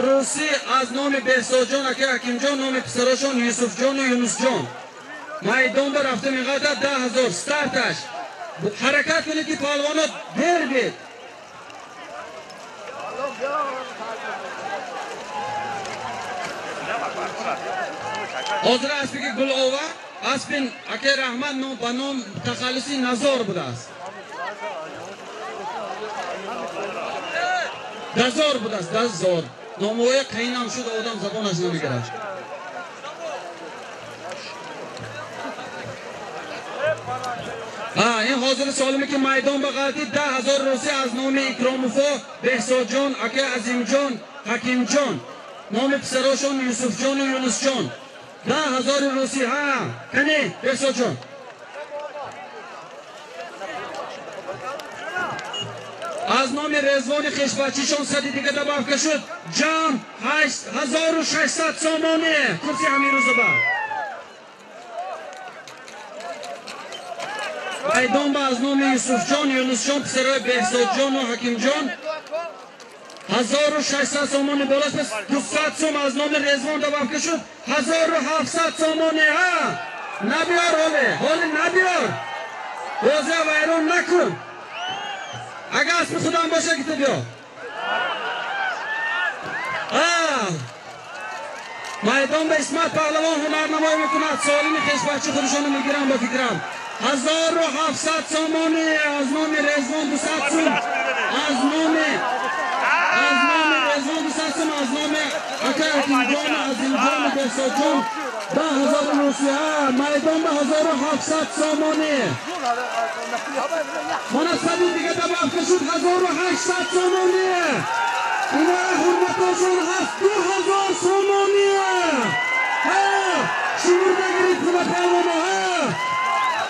Русӣ аз номи Беҳсодҷон ака Ҳакимҷон, номи писарошон Юсуфҷону Юнусҷон. Майдон ба рафта меғалтад 10 000 старташ. Ҳаракат кунед, ки палвонот дер бед. Ҳозир аспи ки гулова, аспи акаи Раҳмат ном ба ном тахаллуси Назор будааст. Дазор будааст, Дазор. Номҳоя қиинам шуд, одам забонаш намегирад. Ин ҳозири солиме ки майдон ба ғалтид, 10 000 русӣ аз номи Икромуфо Беҳсодҷон, акаи Азимҷон, Ҳакимҷон, номи писарошон Юсуфҷону Юнусҷон. 10 000 русӣ. Ҳа, кани, Беҳсодҷон. Аз номи Резвони хешбачишон сади дига добавка шуд, ҷамъ 8600 сомонӣ курси ҳамин рӯза. Майдон ба аз номи Юсуфҷон, Юнусҷон, писарои Беҳсодҷону Ҳакимҷон 1600 сомонӣ. Болаш 200 сом аз номи Резвон добавка шуд, 1700 сомонӣ. Ҳа, набиёр, ҳоле, ҳоле набиёр, бозия вайрон накун. Агар аспи худам боша, ки ту биё. Майдон ба Исмат паҳлавон ҳунарнамоӣ мекунад. Солими хешбачи худашоно мегирам, ба фикрам. 1700 сомонӣ аз номи Резвон, 200 сум аз номи Резвон, 200 сум аз номи акай Ҳакимҷон, Азимҷону Беҳсодҷон 10 000 русия. Майдон ба 1700 сомонӣ. Мана сади дига добавка шуд, 1800 сомонӣ. Ина ҳурматошон ҳаст, 2000 сомонӣ. Ҳа, шумурда гирид хуба палвоно. Ҳа,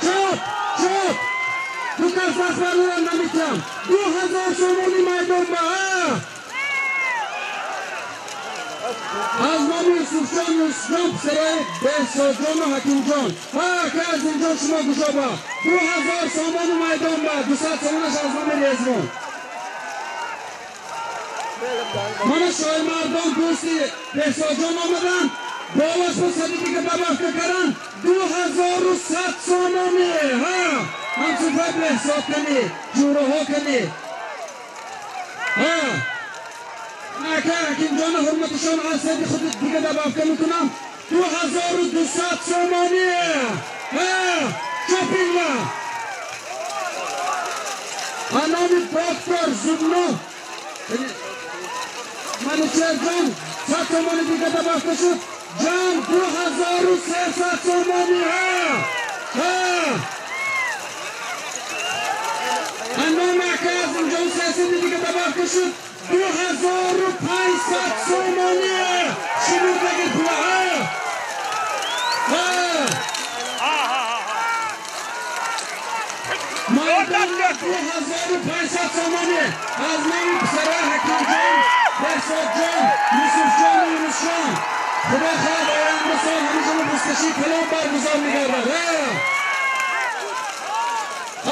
чоп, чоп, ду кас даст бардорам, наметиҳам. 2000 сомонӣ майдон ба. Ҳа, аз номи Юсуфҷон, Юсуфҷон, писарои Беҳсодҷону Ҳакимҷон. Ҳа, ака Азимҷон, шумо куҷоба? 2000 сомону майдон ба, 200 сомонаш аз номи Резвон. Мана Шоҳимардон, дӯсти Беҳсодҷон омаданд, болаш бо сади дига добавка каранд, 2100 сомонӣ. Ҳа, ҳамсуфай Беҳсод кани, ҷураҳо кани. Ҳа, ака Ҳакимҷони ҳурматашон аз сади худ дига добавка мекунам, 2200 сомонӣ. Ҳа, чопингла ба номи доктор Зубно Манучерҷон 100 сомони дига добавка шуд, ҷамъ 2300 сомонӣ. Ҳа, ҳа, ба номи ака Азимҷон 300 дига добавка шуд, 2500 сомонӣ. Шумурдагир пула. Ҳа, ҳа, майдон 2500 сомонӣ аз номи писарои Ҳакимҷон, Беҳсодҷон, Юсуфҷону Юнусҷон. Худо хоҳад, оянда сол ҳамишона бузкашии калон баргузор мегардад.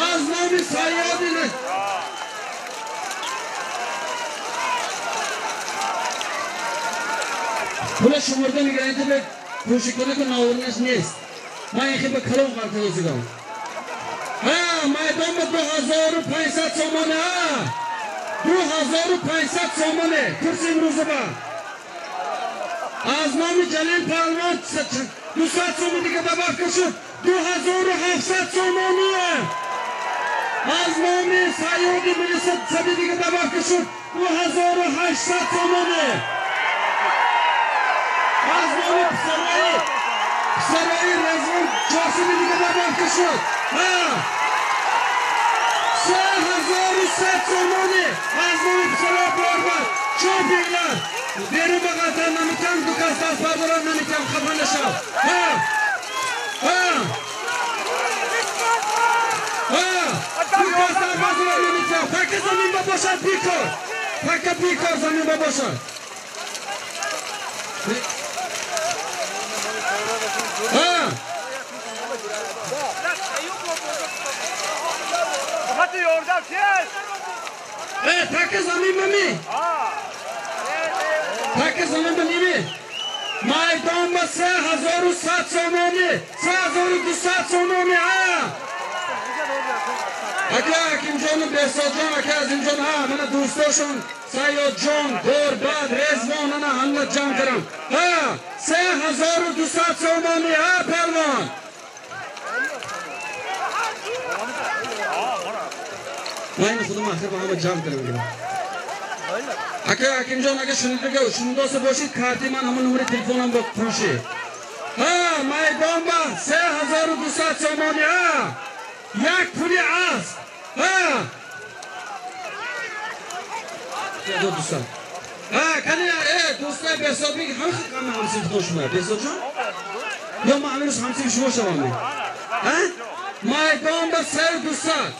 Аз номи Сайёди пула шумурда мегиранд, ки пӯшикуна ку навурнаш нест. Ман ин хел ба калон ғалтадосидам. Ҳа, майдон ба 2500 сомона. Ҳа, 2500 сомоне курси имрӯза ба аз номи Ҷалил паҳлавон 200 сомон дига добавка шуд, 2700 сомоне. Аз номи Сайёди милиса сади дига добавка шуд, 2800 сомоне. Аз номи писарои Резвон 400 дига добавка шуд, 3100 сомоне аз номи писарои Борбад. Чопингlar, берун ба ғалтан наметиҳам, ду кас даст бардорам, наметиҳам, хафа нашав. Ҳа, ҳа, ҳа, ду кас даст бардорам, наметиҳам. Пака замин ба бошад, бикор, пака бикор замин ба бошад. Ҳа. Hadi yordam tez. Э, пака замин ба ми. Таки замин ба ними. Майдон ба 3100 сомонӣ, 3200 сомонӣ, ҳа. Ака Ҳакимҷону Беҳсодҷон, ака Азимҷон, ҳа, мана дӯстошон Сайёдҷон, Горбад, Резвон, ана ҳама ҷамъ кардам. Ҳа, 3200 сомонӣ, ҳа, палвон. Ман ини худам ахир ба ҳама ҷамъ кардам. Ака Ҳакимҷон, ага шунидоса бошед, карти ман ҳамон номери телефонам бо пӯшед. Ҳа, майдон ба 3200 сомонӣ, ҳа. Як пули асп. Ҳа. 200. Ҳа, кани, дӯстои Беҳсод меги ҳама хел ҳама ҳамсинф шумо, Беҳсодҷон? Ё ман ҳамин рӯз ҳамсинфи шумо шавам? Ҳа? Майдон ба 3200.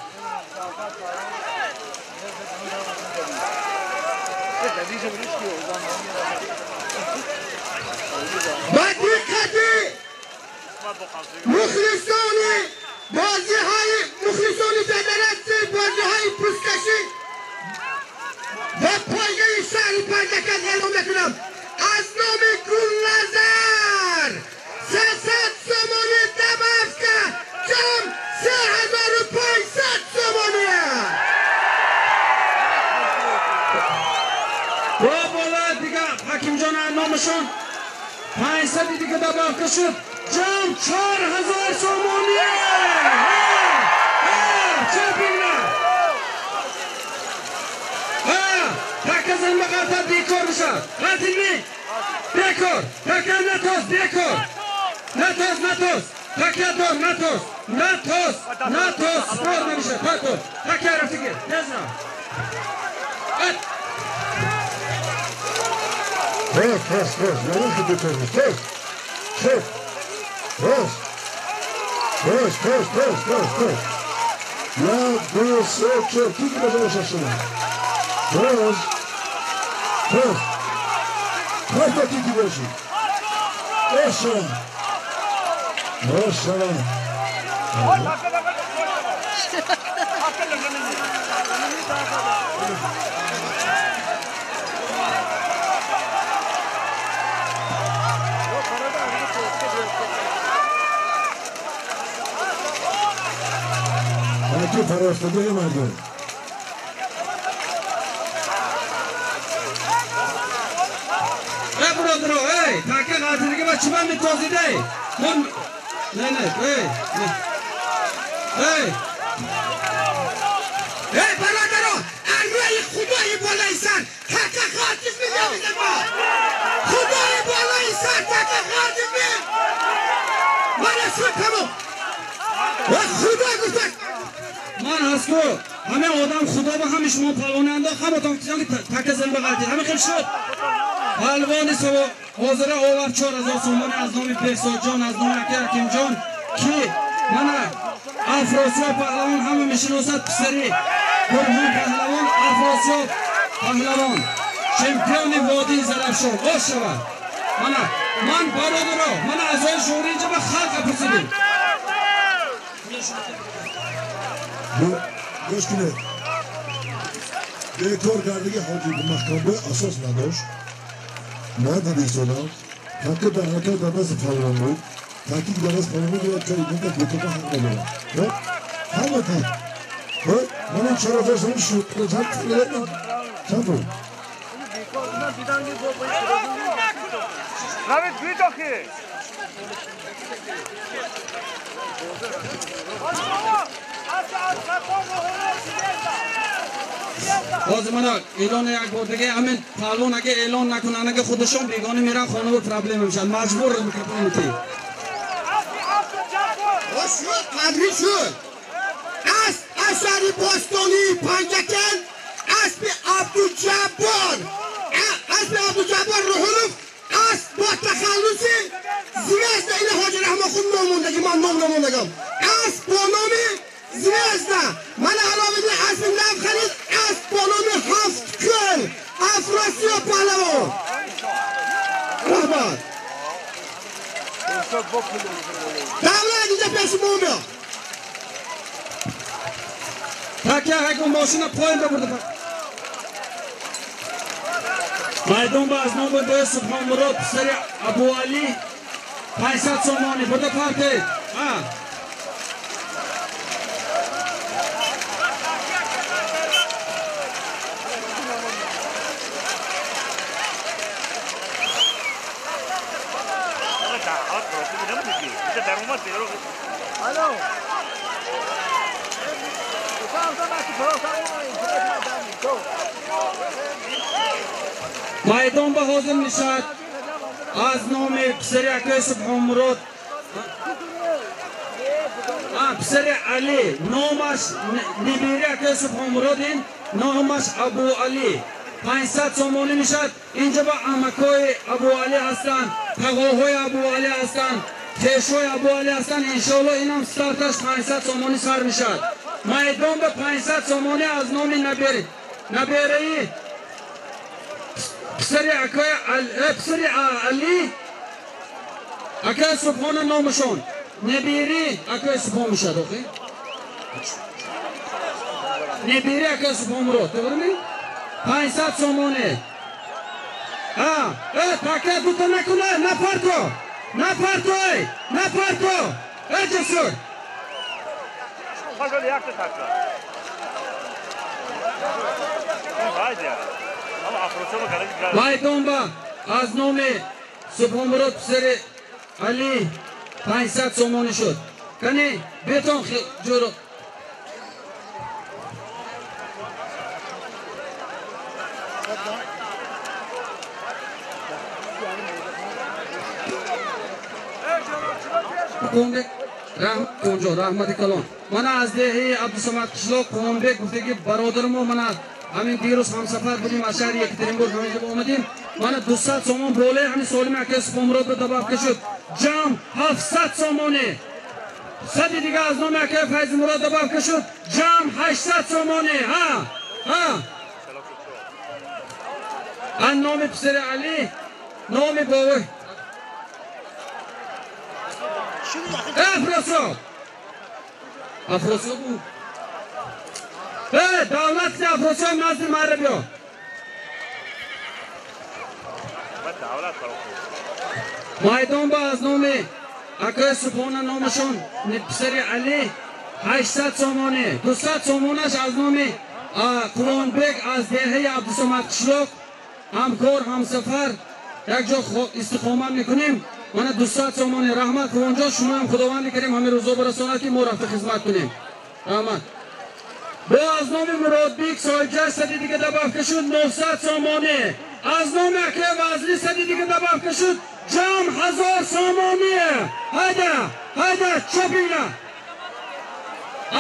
Ба диққати мухлисони бозиҳои мухлисони федератсияи бозиҳои пусткашӣ ва пойгаи шаҳри Панҷакент эълон мекунам, аз номи Гулназар 300 сомонӣ добавка, ҷамъ 3500 сомонӣ. Бо бола дига Ҳакимҷон номашон 500 дига добавка шуд, ҷамъ 4000 сомонӣ. Ҳа, ҳа, чемпиона. Ҳа, таказан ба ғалта бекор мешавад. Ғалтинми? Бекор. Така натоз, бекор. Натоз, натоз. Така дор, натоз. Натоз, натоз, спор намешавад. Татоз. Така рафтиги. Тез рав. Тез, тез, тез. Нарушу бекор. Тез. Тез. Тез. Тез, тез, тез, тез, тез. Як, ду, се, чор. Ки ги бажа шумо? Тез. Тез. Тез ба ки ги боши? Оша. Оша. Таки парофтадаи мардум. Э, бародаро, эй, таки ғалтидаги ба чӣ ба метозидай? Мон не, не, эй, не. Эй. Эй, бародаро, арвои худои болои сар, така ғалтиф мезанем мо. Худои болои сар, така ғалтиф ме. Мана шуд тамом. Ва худо гуфта ман ҳасту ҳама одам худо ба ҳами шумо палвони андох, ҳаматон ки така зан ба ғалтид. Ҳама хел шуд. Палвони ҳозира овард 4000 сомонӣ аз номи Беҳсодҷон, аз номи ака Ҳакимҷон, ки мана Афросиёб паҳлавон ҳама мешиносад, писари Бурҳон паҳлавон, Афросиёб паҳлавон, чемпиони водии Зарафшон. Ош шавад. Мана ман бародаро, мана аъзои шӯри инҷа ба халқа пурсидем. Гӯш кунед, бекор кардаги ҳоҷи маҳкамбой асос надошт. Надидистодам. Таки дар ҳаракат дар даст палвон буд. Таки дар даст палвон буд, як кори дигар бекор ҳақ надорад. Ҳама дид. Манам 4000 сомонӣ шуд. Чанд пул? Ҳозир мана эълон як бор дига ҳамин паҳлвон аге эълон накунанд, аге худашон бегона меран хона ва проблема мешавад. Маҷбур микрофон метӣ. Шуд, қадри шуд. Асп асари бостонии Панҷакент, аспи Абдуҷаббор. Аспи Абдуҷаббор Руҳулов, асп бо тахаллуси Звезда, ина ҳоҷи Раҳмонхун ном мондаги, ман ном намондагам. Асп бо номи Звезда. Мана Аловиддин аспи нав харид, асп бо номи Ҳафт кӯл, Афросиёб паҳлавон. Раҳмат. Давлат инҷа пеши мо биё. Така ҳакун мошина поин бабурда. Майдон ба аз номи бои Субҳонмурод писари Абуалӣ 500 сомонӣ бурда партед. Майдон ба ҳозир мешавад аз номи писари акаи Субҳонмурод, писари Алӣ, номаш нибири акаи Субҳонмурод, ин номаш Абуалӣ, 500 сомонӣ мешавад. Инҷа ба амакҳои Абуалӣ ҳастанд, тағоҳои Абуалӣ ҳастанд, хешҳои Абуалӣ ҳастанд. Иншоалло инам старташ 500 сомонӣ сар мешавад. Майдон ба 500 сомонӣ аз номи набераи писари акаи писари Алӣ, акаи Субҳона номашон, набири акаи Субҳон мешавад. Охи набири акаи Субҳонмурод, тоғрими? 500 сомонӣ. Така дута накуна, напарто, напартой, напарто, ҷасур. Майдон ба аз номи Субҳонмурод писари Алӣ 500 сомонӣ шуд. Кани бетон ҷуро. Қонбек раҳмати калон. Мана аз деҳаи Абдусамад қишлоқ Қонбек гуфтаги бародармо, мана ҳамин дирӯз ҳамсафар будем, аз шаҳри Екатеринбург ҳаминҷо омадем. Мана 200 сомон болои ҳамин солими акаи Субҳонмурод ба добавка шуд. Ҷамъ 700 сомонӣ. Сади дига аз номи акаи Файзимурод добавка шуд. Ҷамъ 800 сомонӣ. Аз номи писари Алӣ, номи бобои Афросиёб, Афросиёб буд. Давлат Афросиёб назди мара биё. Майдон ба аз номи акаи Субҳона номашон писари Алӣ 800 сомонӣ. 200 сомонаш аз номи Қурбонбек аз деҳаи Абдусамад қишлоқ, ҳамкор, ҳамсафар, як ҷо истиқомат мекунем. Мана 200 сомонӣ. Раҳмат Қурбонҷон, шумоам Худованди карим ҳамин рӯзо барасонад ки мо рафта хизмат кунем. Раҳмат. Бо аз номи Муродбек соҳибҷаш сади дига добавка шуд 900 сомонӣ. Аз номи акаи Вазли сади дига добавка шуд, ҷамъ 1000 сомонӣ. Ҳайда, ҳайда, чопина.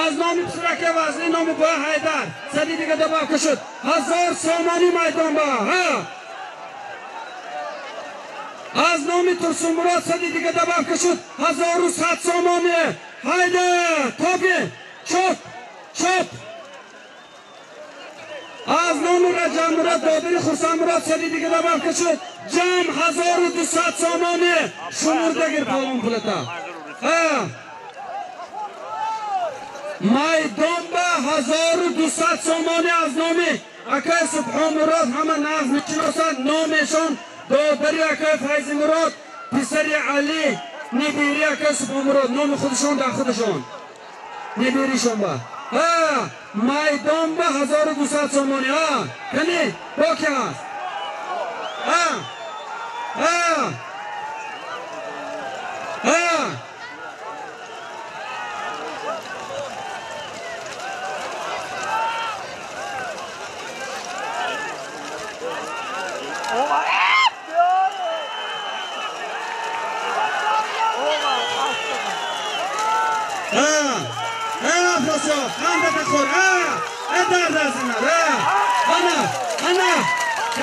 Аз номи писараки Вазли номи боя Ҳайдар сади дига добавка шуд 1000 сомонӣ майдон ба. Аз номи Турсунмурод сади дига добавка шуд 1100 сомонӣ. Ҳайда, топи, чоп, чоп. Аз номи Раҷабмурод додари Хурсандмурод сади дига добавка шуд, ҷамъ 1200 сомонӣ. Шумурдагир полон пулата. Майдон ба 1200 сомонӣ аз номи акаи Субҳонмурод, ҳама нағз мешиносанд номешон, додари акаи Файзимурод, писари Алӣ, нибири акаи Субҳонмурод, номи худашон дар худашон, нибиришон ба. Майдон ба 1200 сомонӣ. Кани бо ки ҳаст?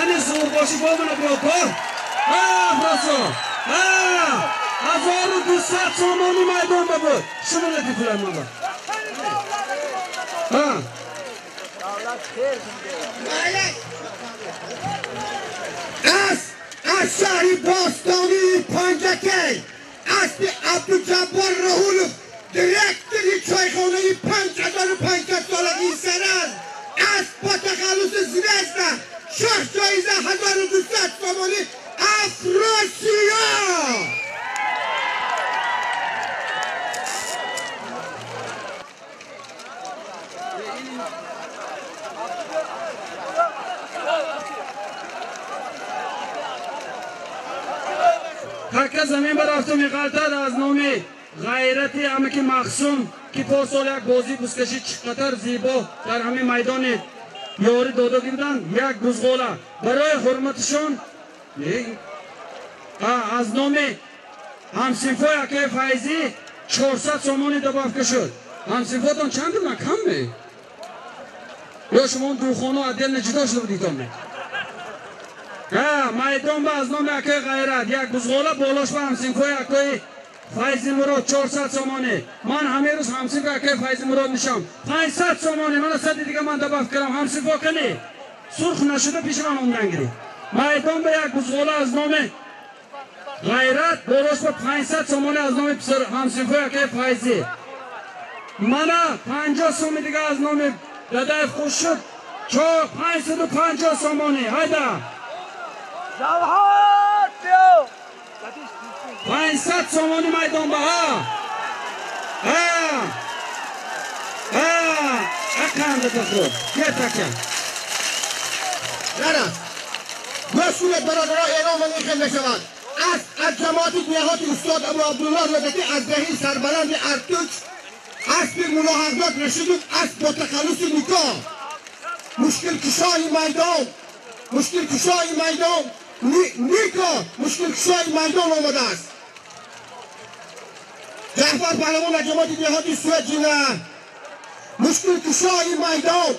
Ана, зур боши бо мана биё бор. Афросиёб, 1200 сомонӣ майдон ба буд. Шумо нади пулай ман ба. Аз шаҳри бостонии Панҷакент аспи Абдуҷаббор Раҳулов, директори чойхонаи 5500 солагии Сараз, асп бо тахаллуси Звезда شش جایزه 1200 سامانی افراسیاب. Така замин барафту меғалтад аз номи ғайрати амаки Махсум, ки порсол як бозии бузкашӣ чӣ қадар зебо дар ҳамин майдони ёрӣ дода буданд, як бузғола барои ҳурматашон аз номи ҳамсинфои акаи Файзӣ 400 сомонӣ добавка шуд. Ҳамсинфотон чанд буданд? Кам ме? Ё шумо духоно отдельно ҷудо шуда будитон? Майдон ба аз номи акои Ғайрат як бузғола, болош ба ҳамсинфои акои Файзи Мурод 400 сомонӣ. Ман ҳамин рӯз ҳамсинфи акои Файзи Мурод мешавам. 500 сомонӣ мана сади дига ман добав кардам. Ҳамсинфо кани сурх нашуда пеши ман омдан гирифт. Майдон ба як бузғола аз номи Ғайрат, болош ба 500 сомонӣ аз номи ҳамсинфои акои Файзӣ. Мана 50 сомонӣ дига аз номи Дадаев хуш шуд. 550 сомонӣ. Ҳайда! 500 сомонӣ майдон ба ҳа ҳа ҳа ақанда тахруб гетака нара مسئول برادرها اعلام این میشود از جماعت деҳоти устод Абу Абдуллоҳ Рӯдакӣ аз деҳи сарбаланди Артуч аспи Мулло Ҳақдод Рашидов асп бо тахаллуси Нико мушкилкушои майдон мушкилкушои майдон Нико мушкилкушои майдон омадааст. Ҷаъфар Паҳлавон аз ҷамоати деҳоти Суэҷина мушкилкушои майдон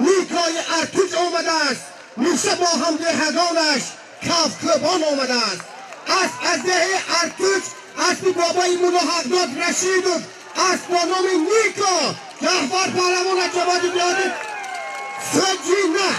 Никои Артуч омадааст. Муса бо ҳамдеҳагонаш кафкӯбон омадааст. Асп аз деҳаи Артуч аспи бобои Мулло Ҳақдод Рашидов асп бо номи Нико Ҷаъфар Паҳлавон аз ҷамоати деҳоти Суэҷина.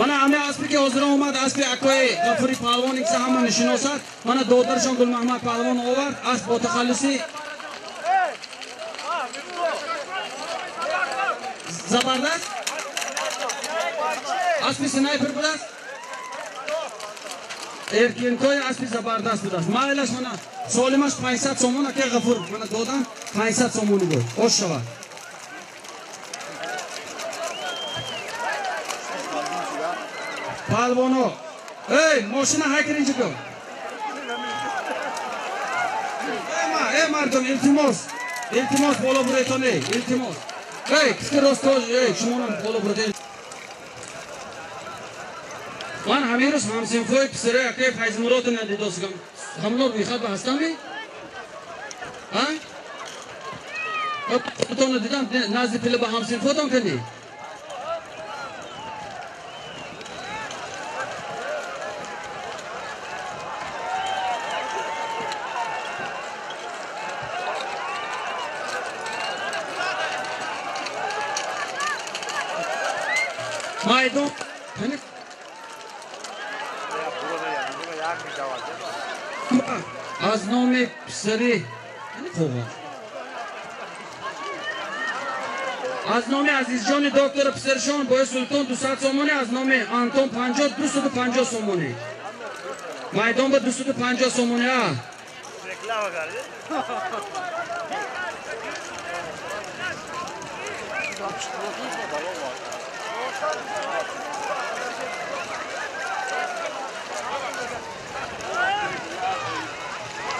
Мана ҳамаи аспе ки ҳозир омад, аспи акои Ғафури Паҳлавон икса ҳама мешиносад. Мана додаршон Гулмаҳмад Паҳлавон овард асп бо тахаллуси Забардаст, аспи снайпер будааст, эркинкои аспи забардаст будааст. Майлаш мана солимаш 500 сомон акаи Ғафур мана додам 500 сомонӣ буд. Ош шавад. Паҳлавоно, эй мошина ҳай кир инҷо биё. Эй мардум, илтимос, илтимос боло буретон, эй илтимос. Эй киски рост, эй шумонам боло буред. Ман ҳамин рӯз ҳамсинфои писарои акаи Файзмуродро надидосигам. Ҳамло рӯйхат ба ҳастами? А? Худтонро дидам назди пила ба ҳамсинфотон кардӣ? Майдон аз номи писари аз номи Азизҷони доктора писаршон бои Султон 200 сомонӣ, аз номи Антон 50 250 сомонӣ. Майдон ба 250 сомонӣ. А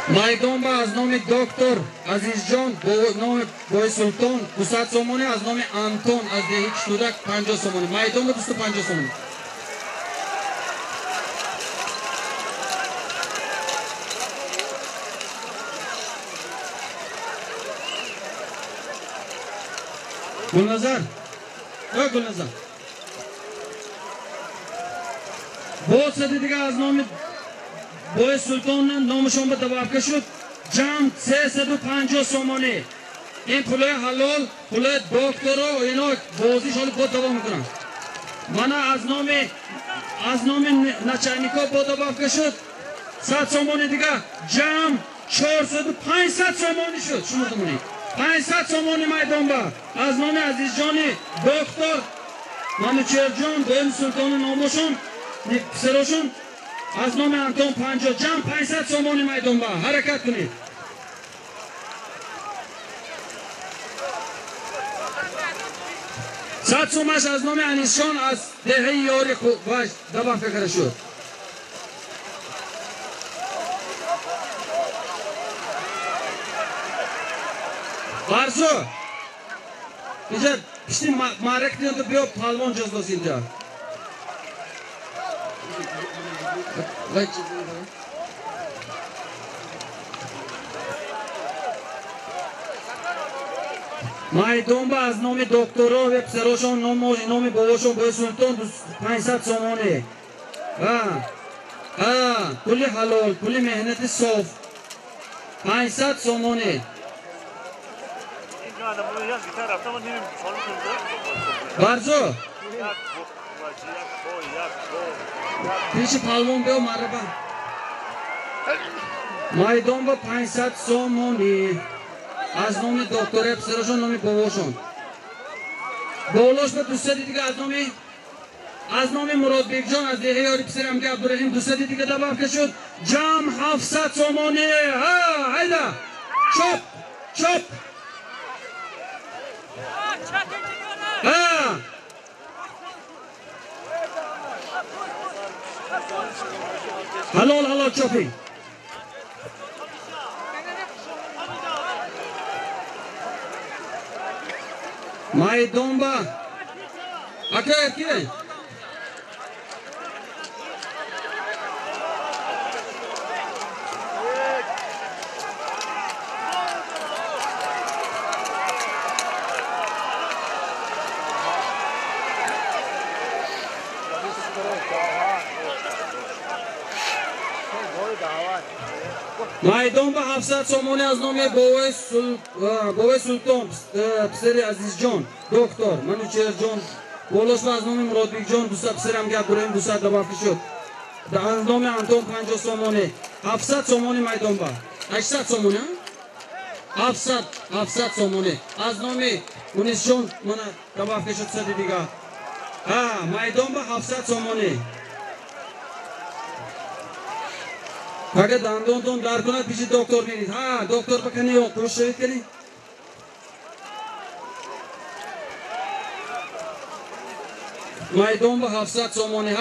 майдон ба аз номи доктор Азизҷон бо номи бои Султон 200 сомонӣ, аз номи Антон аз деҳи Киштудак 50 сомонӣ. Майдон ба 250 сомонӣ. Гулназар, ой Гулназар, боз сади дига аз номи бои Султон номашон ба добавка шуд, ҷамъ 350 сомонӣ. Ин пулои ҳалол, пулои докторо, ино бозиш ҳоли боз давом мекунанд. Мана аз номи начальнико бо добавка шуд 100 сомони дига, ҷамъ 400-500 сомонӣ шуд. Шумо думонед 500 сомони майдонба аз номи Азизҷони доктор Манучерҷон, доим Султони номошон, писарошон, аз номи Антон 50, ҷамъ 500 сомони майдонба. Ҳаракат кунед. 100 сомаш аз номи Анисҷон аз деҳаи Ёри добавка карда шуд. Барзу, инҷа пишти маърак диёнту биё, палвон ҷоздос инҷа. Майдонба аз номи докторо ва писарошон, номи бобошон Бои Султон 500 сомонӣ. Пули ҳалол, пули меҳнати соф, 500 сомонӣ. Барзу, пеши палвон биё, марҳаба. Майдонба 500 сомонӣ аз номи доктора, писарошон, номи бобошон. Болош ба 200 дига аз номи Муродбекҷон аз деҳаи Ёри, писарам ки Абдураҳим, 200 дига добавка шуд. Ҷамъ 700 сомонӣ. Ҳайда, чоп чоп. Ҳалол ҳалол чопи. Майдонба ака ки майдонба 700 сомонӣ аз номи Бобои Султон, писари Азизҷон, доктор Манучерҷон, болошба аз номи Муродбекҷон 200, писарам ки Абдураҳим 200 добавка шуд. Аз номи Антон 50 сомонӣ, 700 сомонӣ майдонба. 800 сомонӣ, 700 сомонӣ аз номи Унисҷон мана добавка шуд 100 дига. Майдонба 700 сомонӣ. Агар дандонтон дар кунад, пиши доктор мерид. Доктор ба кани ёқ, шавед кани. Майдон ба 700 сомонӣ.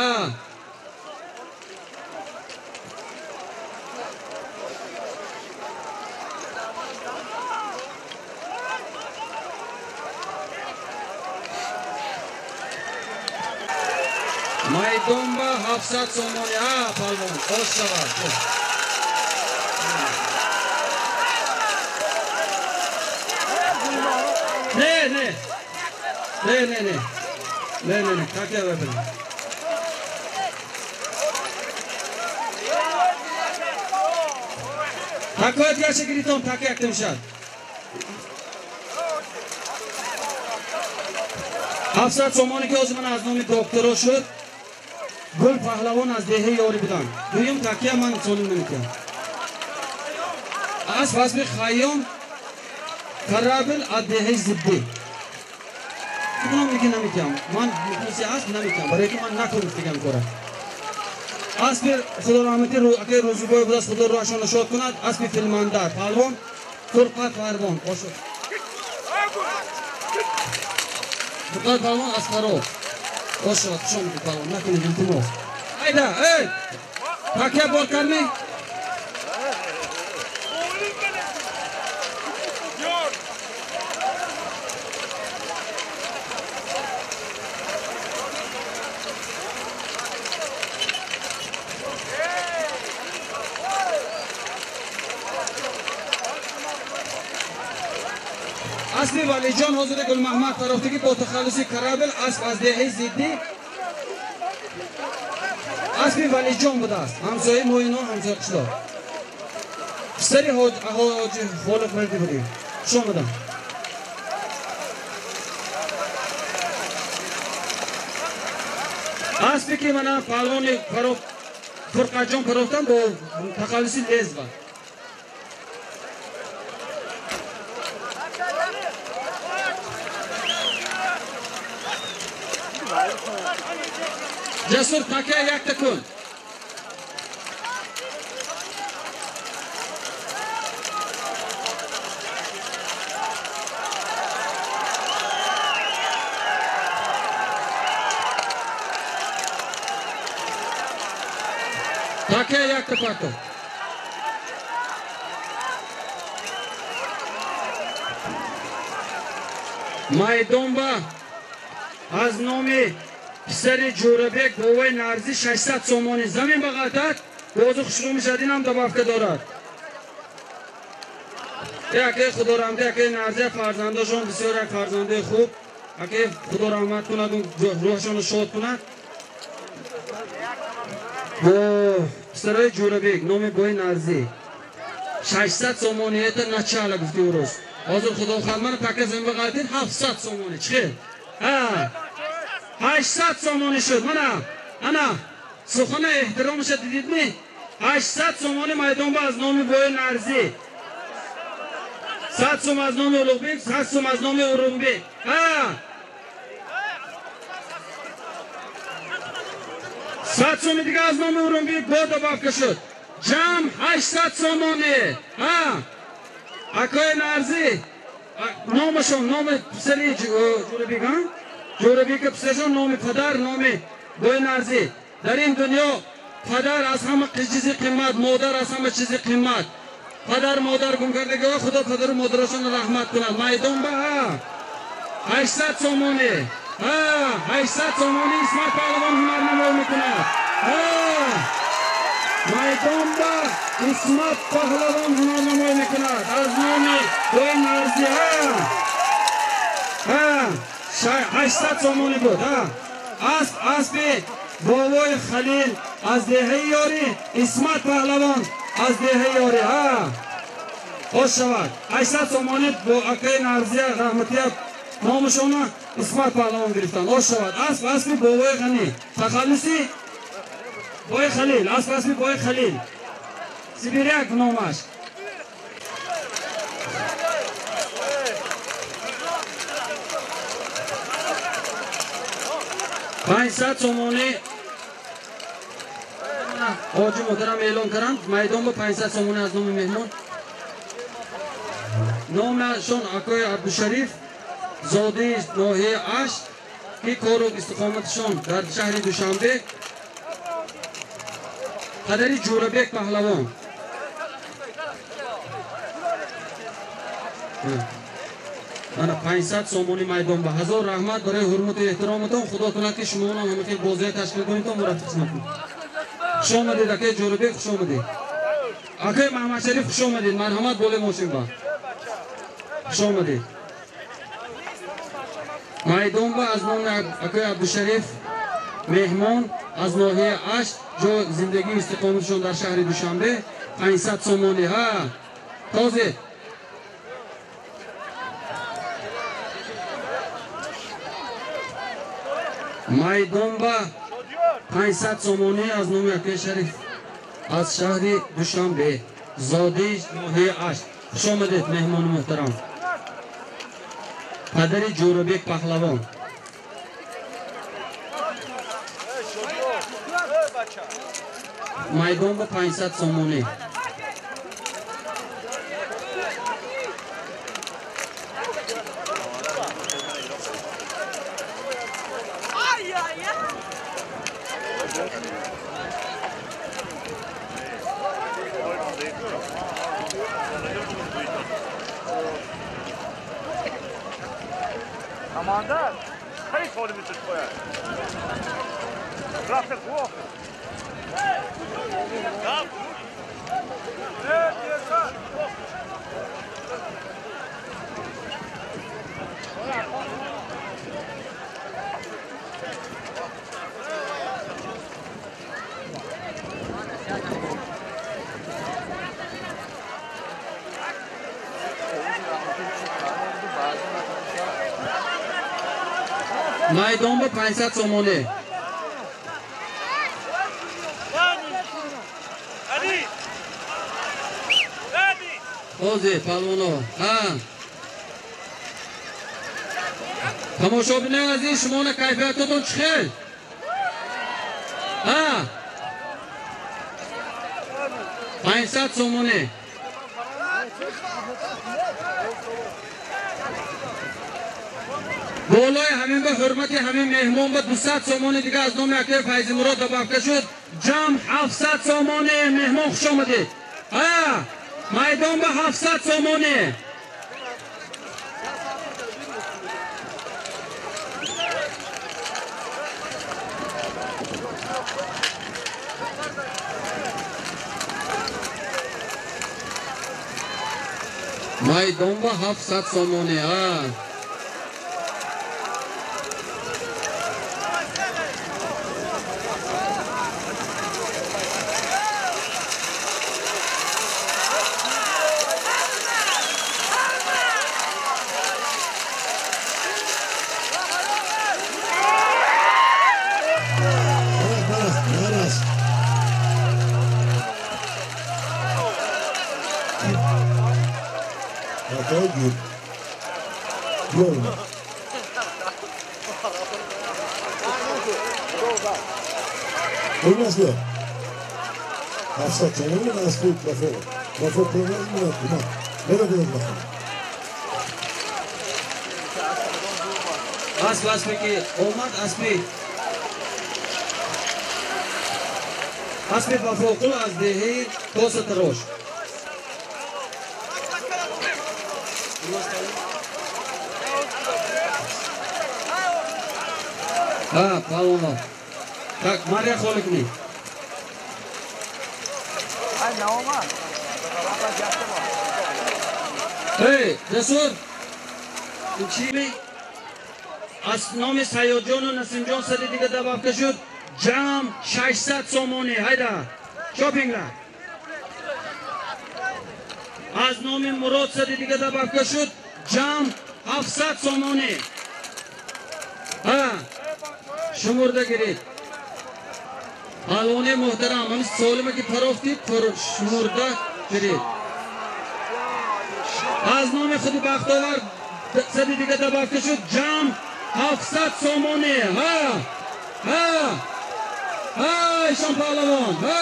Майдон ба 700 сомонӣ. Палвон, хош шавад. Не, не. Не, не, не. Не, не, не. Как я выбрал? Такой отвязчик говорит он, так как ты мешал. 700 сомонӣ ки ҳозир ман аз номи докторо шуд, Гул Паҳлавон аз деҳаи Ёрӣ буданд. Дуюм такия ман солим наметиҳам. Асп аспи Хайём Карабил аз деҳаи Зиббӣ. Кудом ки наметиҳам. Ман мухлиси асп наметиҳам, барои ки ман накунам дигам кора. Аспи Худо раҳмати акаи Рӯзубоев будааст, Худо рӯҳашонро шод кунад. Аспи Филмандар паҳлавон, Фурқат Фарвон. Фурқат паҳлавон аз Фарох. Ошод, хуш омадед паҳлавон, накунед, илтимос. Айда, эй! Такия бор кардӣ? Аспи Валиҷон ҳозири Гулмаҳмад Фарохтигӣ бо тахаллуси Карабил, асп аз деҳаи Зиддӣ. Аспи Валиҷон будааст, ҳамсояи мо, ино ҳамсоя қишлоқ. Писари ҳоҷи Холиқ Мирди будем. Хуш омадам. Аспе ки мана паҳлавони Фурқатҷон парофтан бо тақаллуси Лезва. Ҷасур такя якта кун. Такя якта парто. Майдонба аз номи писари Ҷӯрабек бовои Нарзӣ 600 сомонӣ замин ба ғалтад, бозу хушрӯ мешавад, инам добавка дорад. Яке Худо раҳмат, яке Нарзия фарзандошон бисёр як фарзандаи хуб, яке Худо раҳмат кунад, рӯҳашонро шод кунад. Бо писарои Ҷӯрабек номи бои Нарзӣ 600 сомонӣ, это начало гуфти урӯз. Ҳозир Худо хоҳад мана така замин ба ғалтид 700 сомонӣ. Чӣ хел? 800 сомонӣ шуд. Мана ана сухана эҳтиромаша дидидми? 800 сомонӣ майдонба аз номи бои Нарзӣ, 100 сом аз номи Улуғбек, 100 сом аз номи Урумбек. 100 соми дига аз номи Урумбек бо добавка шуд. Ҷамъ 800 сомонӣ. Акои Нарзӣ номашон, номи писари Ҷӯрабек, Ҷӯрабека писарашон, номи падар, номи бои Нарзӣ. Дар ин дунё падар аз ҳама чизи қимат, модар аз ҳама чизи қимат. Падар модар гум кардагиҳо Худо падару модарашонро раҳмат кунад. Майдон ба 800 сомонӣ. 800 сомонӣ Исмат паҳлавон ҳунарнамоӣ мекунад. Майдон ба Исмат паҳлавон ҳунарнамоӣ мекунад аз номи бои Нарзӣ. 800 сомонӣ буд. Асп аспи бобои Халил аз деҳаи Ёрӣ, Исмат паҳлавон аз деҳаи Ёрӣ. Хош шавад. 800 сомонӣ бо акаи Нарзия раҳматия номашона Исмат паҳлавон гирифтанд. Хош шавад. Асп аспи бобои Ғанӣ, тахаллуси бои Халил, асп аспи бои Халил, Сибиряк номаш. 500 сомонӣ ҳоҷи муҳтарам эълон карданд. Майдон ба 500 сомонӣ аз номи меҳмон. Номашон акои Абдушариф, зодаи ноҳияи Ашт, ки кору истиқоматашон дар шаҳри Душанбе, падари Ҷӯрабек паҳлавон. Мана 500 сомонӣ майдон ба. Ҳазор раҳмат барои ҳурмату эҳтироматон. Худо кунад ки шумоонам ҳама хел бозия ташкил кунедтон, мураффиқ қисмат кунед. Хуш омадед акаи Ҷӯрабек, хуш омадед. Акаи Маҳмадшариф, хуш омадед. Марҳамат болои мошин ба. Хуш омадед. Майдон ба аз номи акаи Абдушариф меҳмон аз ноҳияи Ашт, ҷо зиндагии истиқоматашон дар шаҳри Душанбе, 500 сомонӣ. Тозе майдон ба 500 сомонӣ аз номи акаи Шариф аз шаҳри Душанбе, зодаи ноҳияи Ашт. Хуш омадед меҳмони муҳтарам. Падари Ҷӯрабек паҳлавон. Майдон ба 500 сомонӣ. Команда, хай форме твоя. Рафта плохо. Да. Майдон ба 500 сомонӣ. Ҳозир палвоно. Ҳа. Тамошобинои азиз, шумона кайфиятотон чӣ хел? Ҳа. 500 сомонӣ. Болои ҳамин ба ҳурмати ҳамин меҳмон ба 200 сомонӣ дига аз номи акаи Файзимурод добавка шуд. Ҷамъ 700 сомонӣ. Меҳмон хуш омадед. Ҳа, майдон ба 700 сомонӣ. Майдон ба 700 сомонӣ. Ҳа. Асп аспе ки омад аспи аспи Вафоқул аз деҳаи Косатарош. Ҳа, палвоно. Так, Мария Холикни. Эй, Ҷасур, чӣ аз номи Сайёдҷону Насимҷон сади дига добавка шуд. Ҷамъ 600 сомонӣ. Ҳайда, шопингла. Аз номи Мурод сади дига добавка шуд. Ҷамъ 700 сомонӣ. Ҳа, шумурда гиред. Палвони муҳтарам, ҳамин солима ки парофтид, шумурда гиред. Аз номи худи Бахтовар сади дига добавка шуд. Ҷамъ 700 сомонӣ. Ҳа, ҳа, ҳа, Ишон паҳлавон. Ҳа.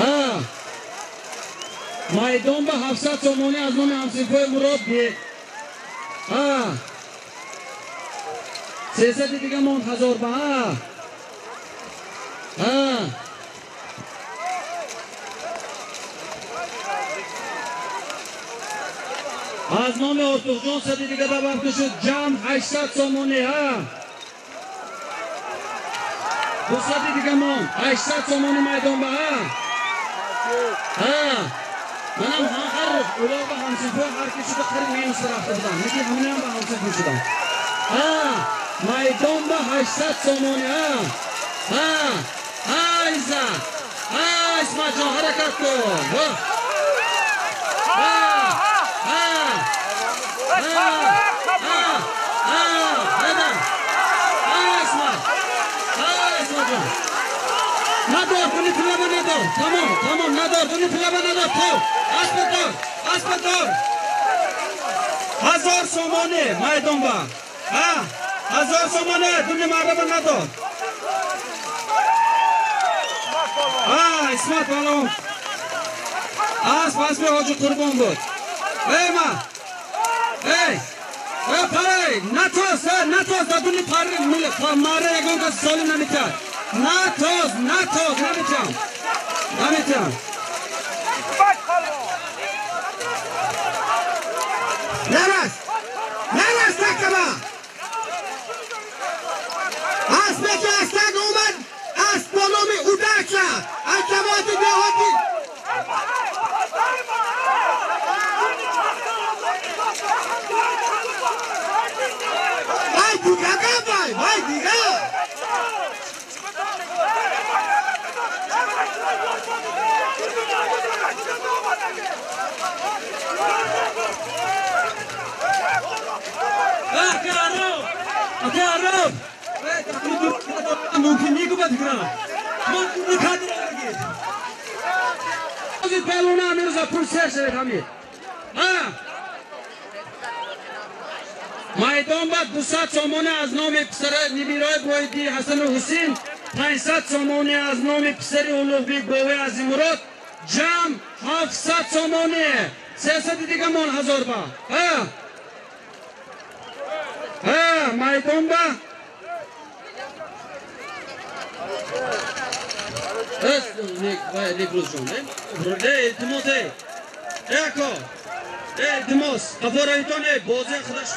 Ҳа. Майдон ба 700 сомонӣ аз номи ҳамсинфои Мурод бед. Ҳа. 300 дига монд 1000 ба. Ҳа. Ҳа. Аз номи Ортуқҷон сади дига добавка шуд. Ҷамъ 800 сомонӣ. Ҳа. 200 дига монд 800 сомонӣ майдон ба. Ҳа. Ҳа. Манам ҳар улоқ ба ҳамсинфо ҳар ки шуда қариб минус рафта будам. Лекин ҳаминам ба ҳамсинфо шудам. Ҳа. Майдон ба 800 сомонӣ. Ҳа. Ҳа. Ҳа, Иззат. Ҳа, Исматҷон, ҳаракат кун. Ҳа. Ҳа. Ҳа. Ҳа. Ҳа. Ҳа. Ҳайда. Ҳа, Исмат. Ҳа, Исматҷон. Надор, дуни пулаба надор. Тамом, тамом, надор, дуни пулаба надор. Тор. Аспа тор. Аспа тор. 1000 сомонӣ майдон ба. Ҳа. 1000 сомонӣ дуни мардаба надор. Ҳа, Исмат паҳлавон. Асп аспи Ҳоҷи Қурбон буд. Эй ма. Эй. Эй парай, натоз, натоз, дар дуни марра ягон кас солим наметиҳад. Натоз, натоз, наметиҳам. Наметиҳам. Нарас! Нарас такаба! Аспе ки аз таг омад, асп бо номи Удача аз ҷамоати деҳоти Вай дига вай, вай дига! паҳлавона амирӯза пул сер шавед ҳамид. Майдон ба 200 сомонӣ аз номи писари нибирои боиди Ҳасану Ҳусин, 500 сомонӣ аз номи писари Улуғбек Бови Азимурод, ҷамъ 700 сомонӣ. 300 дига мон ҳазор ба. Майдон ба илтимос яко илтимос қафораитон бозе худаш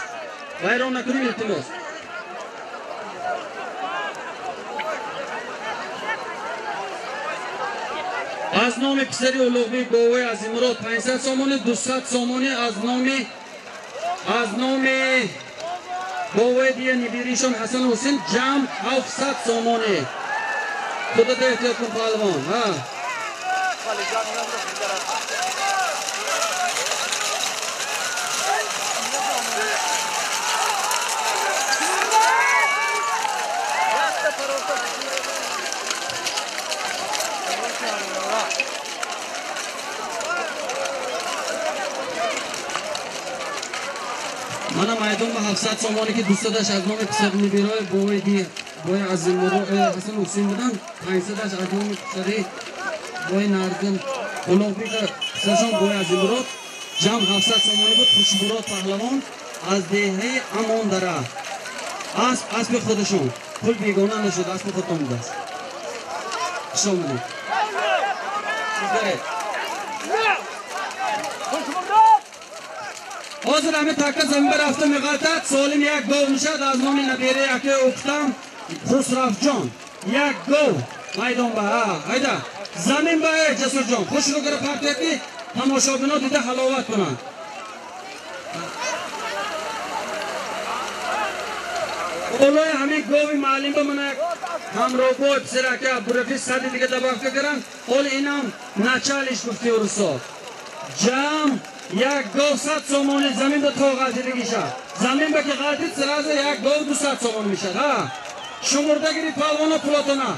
вайрон накунем илтимос. Аз номи писари Улуғбек Бови Азимурод 500 сомонӣ, 200 сомонӣ аз номи Бови дия нибиришон Ҳасан Ҳусин, ҷамъ 700 сомонӣ. Худата эҳтиёт кун паҳлавон. Мана майдон ба 700 сомонӣ ки 200-аш аз номи писари нибирои Бови ди Бои Азимурод Ҳасан Ҳусин буданд, 500-аш аз номи писари Бои Нарзин Улуғбек писарашон Бои Азимурод, ҷамъ 700 сомонӣ буд. Хушмурод паҳлавон аз деҳаи Амондара. Асп аспи худашон, пул бегона нашуд, аспи худтон будааст. Хуш омадед. Ҳозир ҳами така замин рафта меғалтад, солим як гов мешад аз номи набераи акаи Уктам Хусрафҷон. Як гов майдон ба. Ҳайда замин ба Ҷасурҷон хушро гара партия ки тамошобино дида ҳаловат кунанд. Болои ҳамин гови маълим ба мана ҳамроҳбой писари акаи Абдурафи сади дига добавка каранд. Ҳоли инам началиш гуфти урусо. Ҷамъ як гов 100 сомонӣ замин ба то ғалтидагиша. Замин ба ки ғалтид сразу як гов 200 сомон мешад. Шумурда гирид палвоно пулотона.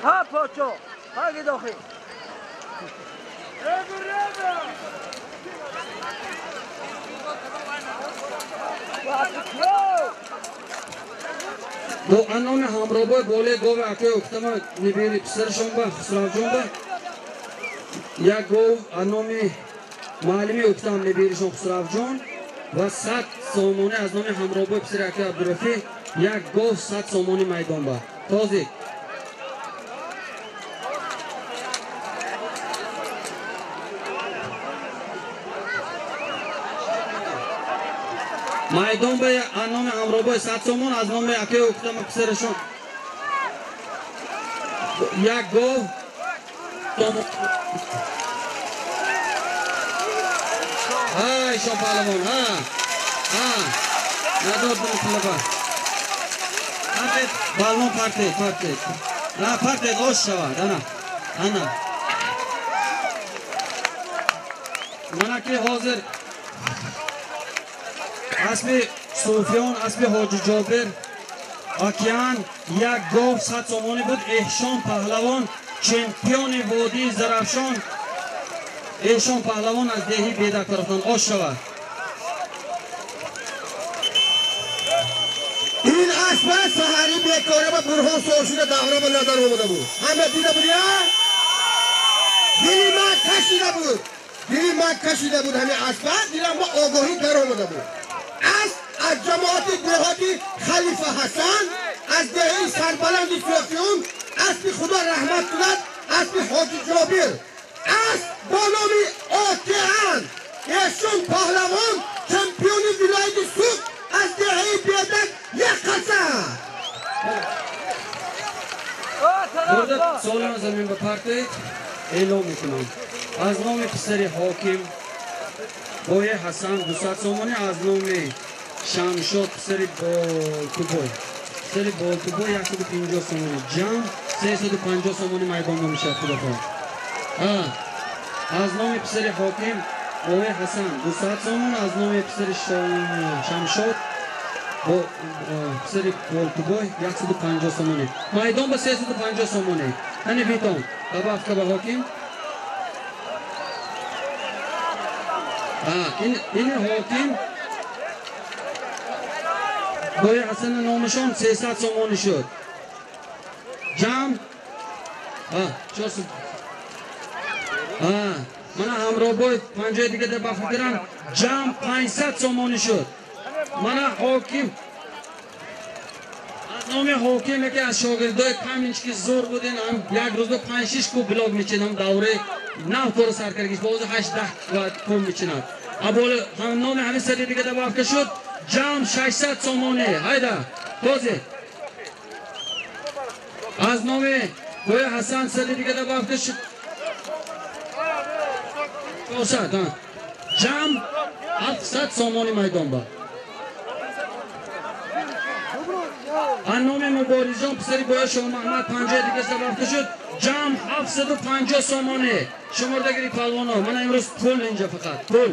ها پاچو ها داخل Бо аноми ҳамроҳбой болои гови акаи Уктама нибири писарашон ба Хусравҷон ба як гов аноми муаллими Уктам нибиришон Хусравҷон ва 100 сомонӣ аз номи ҳамроҳбой писари акаи Абдурафӣ як гов 100 сомонӣ майдон ба. Тозик. Майдон ба аз номи ҳамроҳбой 100 сомон, аз номи акаи Уктама писарашон як гов. Ҳа ишон паҳлавон, ҳа ҳа надод пулаба. Партед баллон, партед, партед. На партед ош шавад, ана ана. Мана ки ҳозир аспи Суфиён, аспи Ҳоҷи Ҷобир Океан як гов 100 сомонӣ буд. Эҳшон паҳлавон чемпиони водии Зарафшон. Эҳшон паҳлавон аз деҳи Бедак тарафтон ош шавад. Ин аспа саҳари бекора ба Бурҳон сор шуда давра ба назар омада буд. Ҳама дида буд, дили ман кашида буд. Дили ман кашида буд ҳамин аспа, дилам ба огоҳӣ даромада буд. Асп аз ҷамоати деҳоти Халифа Ҳасан, аз деҳаи сарбаланди Суфиён, аспи Худо раҳмат кунад, аспи Ҳоҷи Ҷобир. Асп бо номи Океан. Эҳшон паҳлавон чемпиони вилояти Суғд аз деҳаи Бедак як қаса. Бурда солима замин ба партоед, эълон мекунам. Аз номи писари ҳоким Бои Ҳасан 200 сомонӣ, аз номи Шамшод писари Болтубой, писари Болтубой 150 сомонӣ, ҷамъ 350 сомонӣ майдон мешавад. Худо хоҳад. Аз номи писари ҳоким Бои Ҳасан 200 сомон, аз номи писари Шамшод писари Болтубой 150 сомонӣ. Майдон ба 350 сомонӣ. Ҳани битон добавка ба ҳоким. Ин ҳоким Бои Ҳасан номашон 300 сомонӣ шуд. Ҷамъ 400. Мана ҳамроҳбой 50 дига добавка кардам, ҷамъ 500 сомонӣ шуд. Мана ҳоким аз номи ҳоким яке аз шогирдои каминчки зур будин, ҳам як рӯзда 5-6 куб блок мечинам, давраи нав кори сар кардагиш, бози 8-10 куб мечинад. Аболи номи ҳамин сари дига добавка шуд, ҷамъ 600 сомонӣ. Ҳайда бози аз номи Бои Ҳасан сари дига добавка шуд 400, ҷамъ 700 сомонӣ майдон ба. Аз номи Муборизҷон писари Боя Шоҳмаҳмад 50 дига добавка шуд, ҷамъ 750 сомонӣ. Шумордагири палвоно, мана имрӯз пул инҷа фақат пул.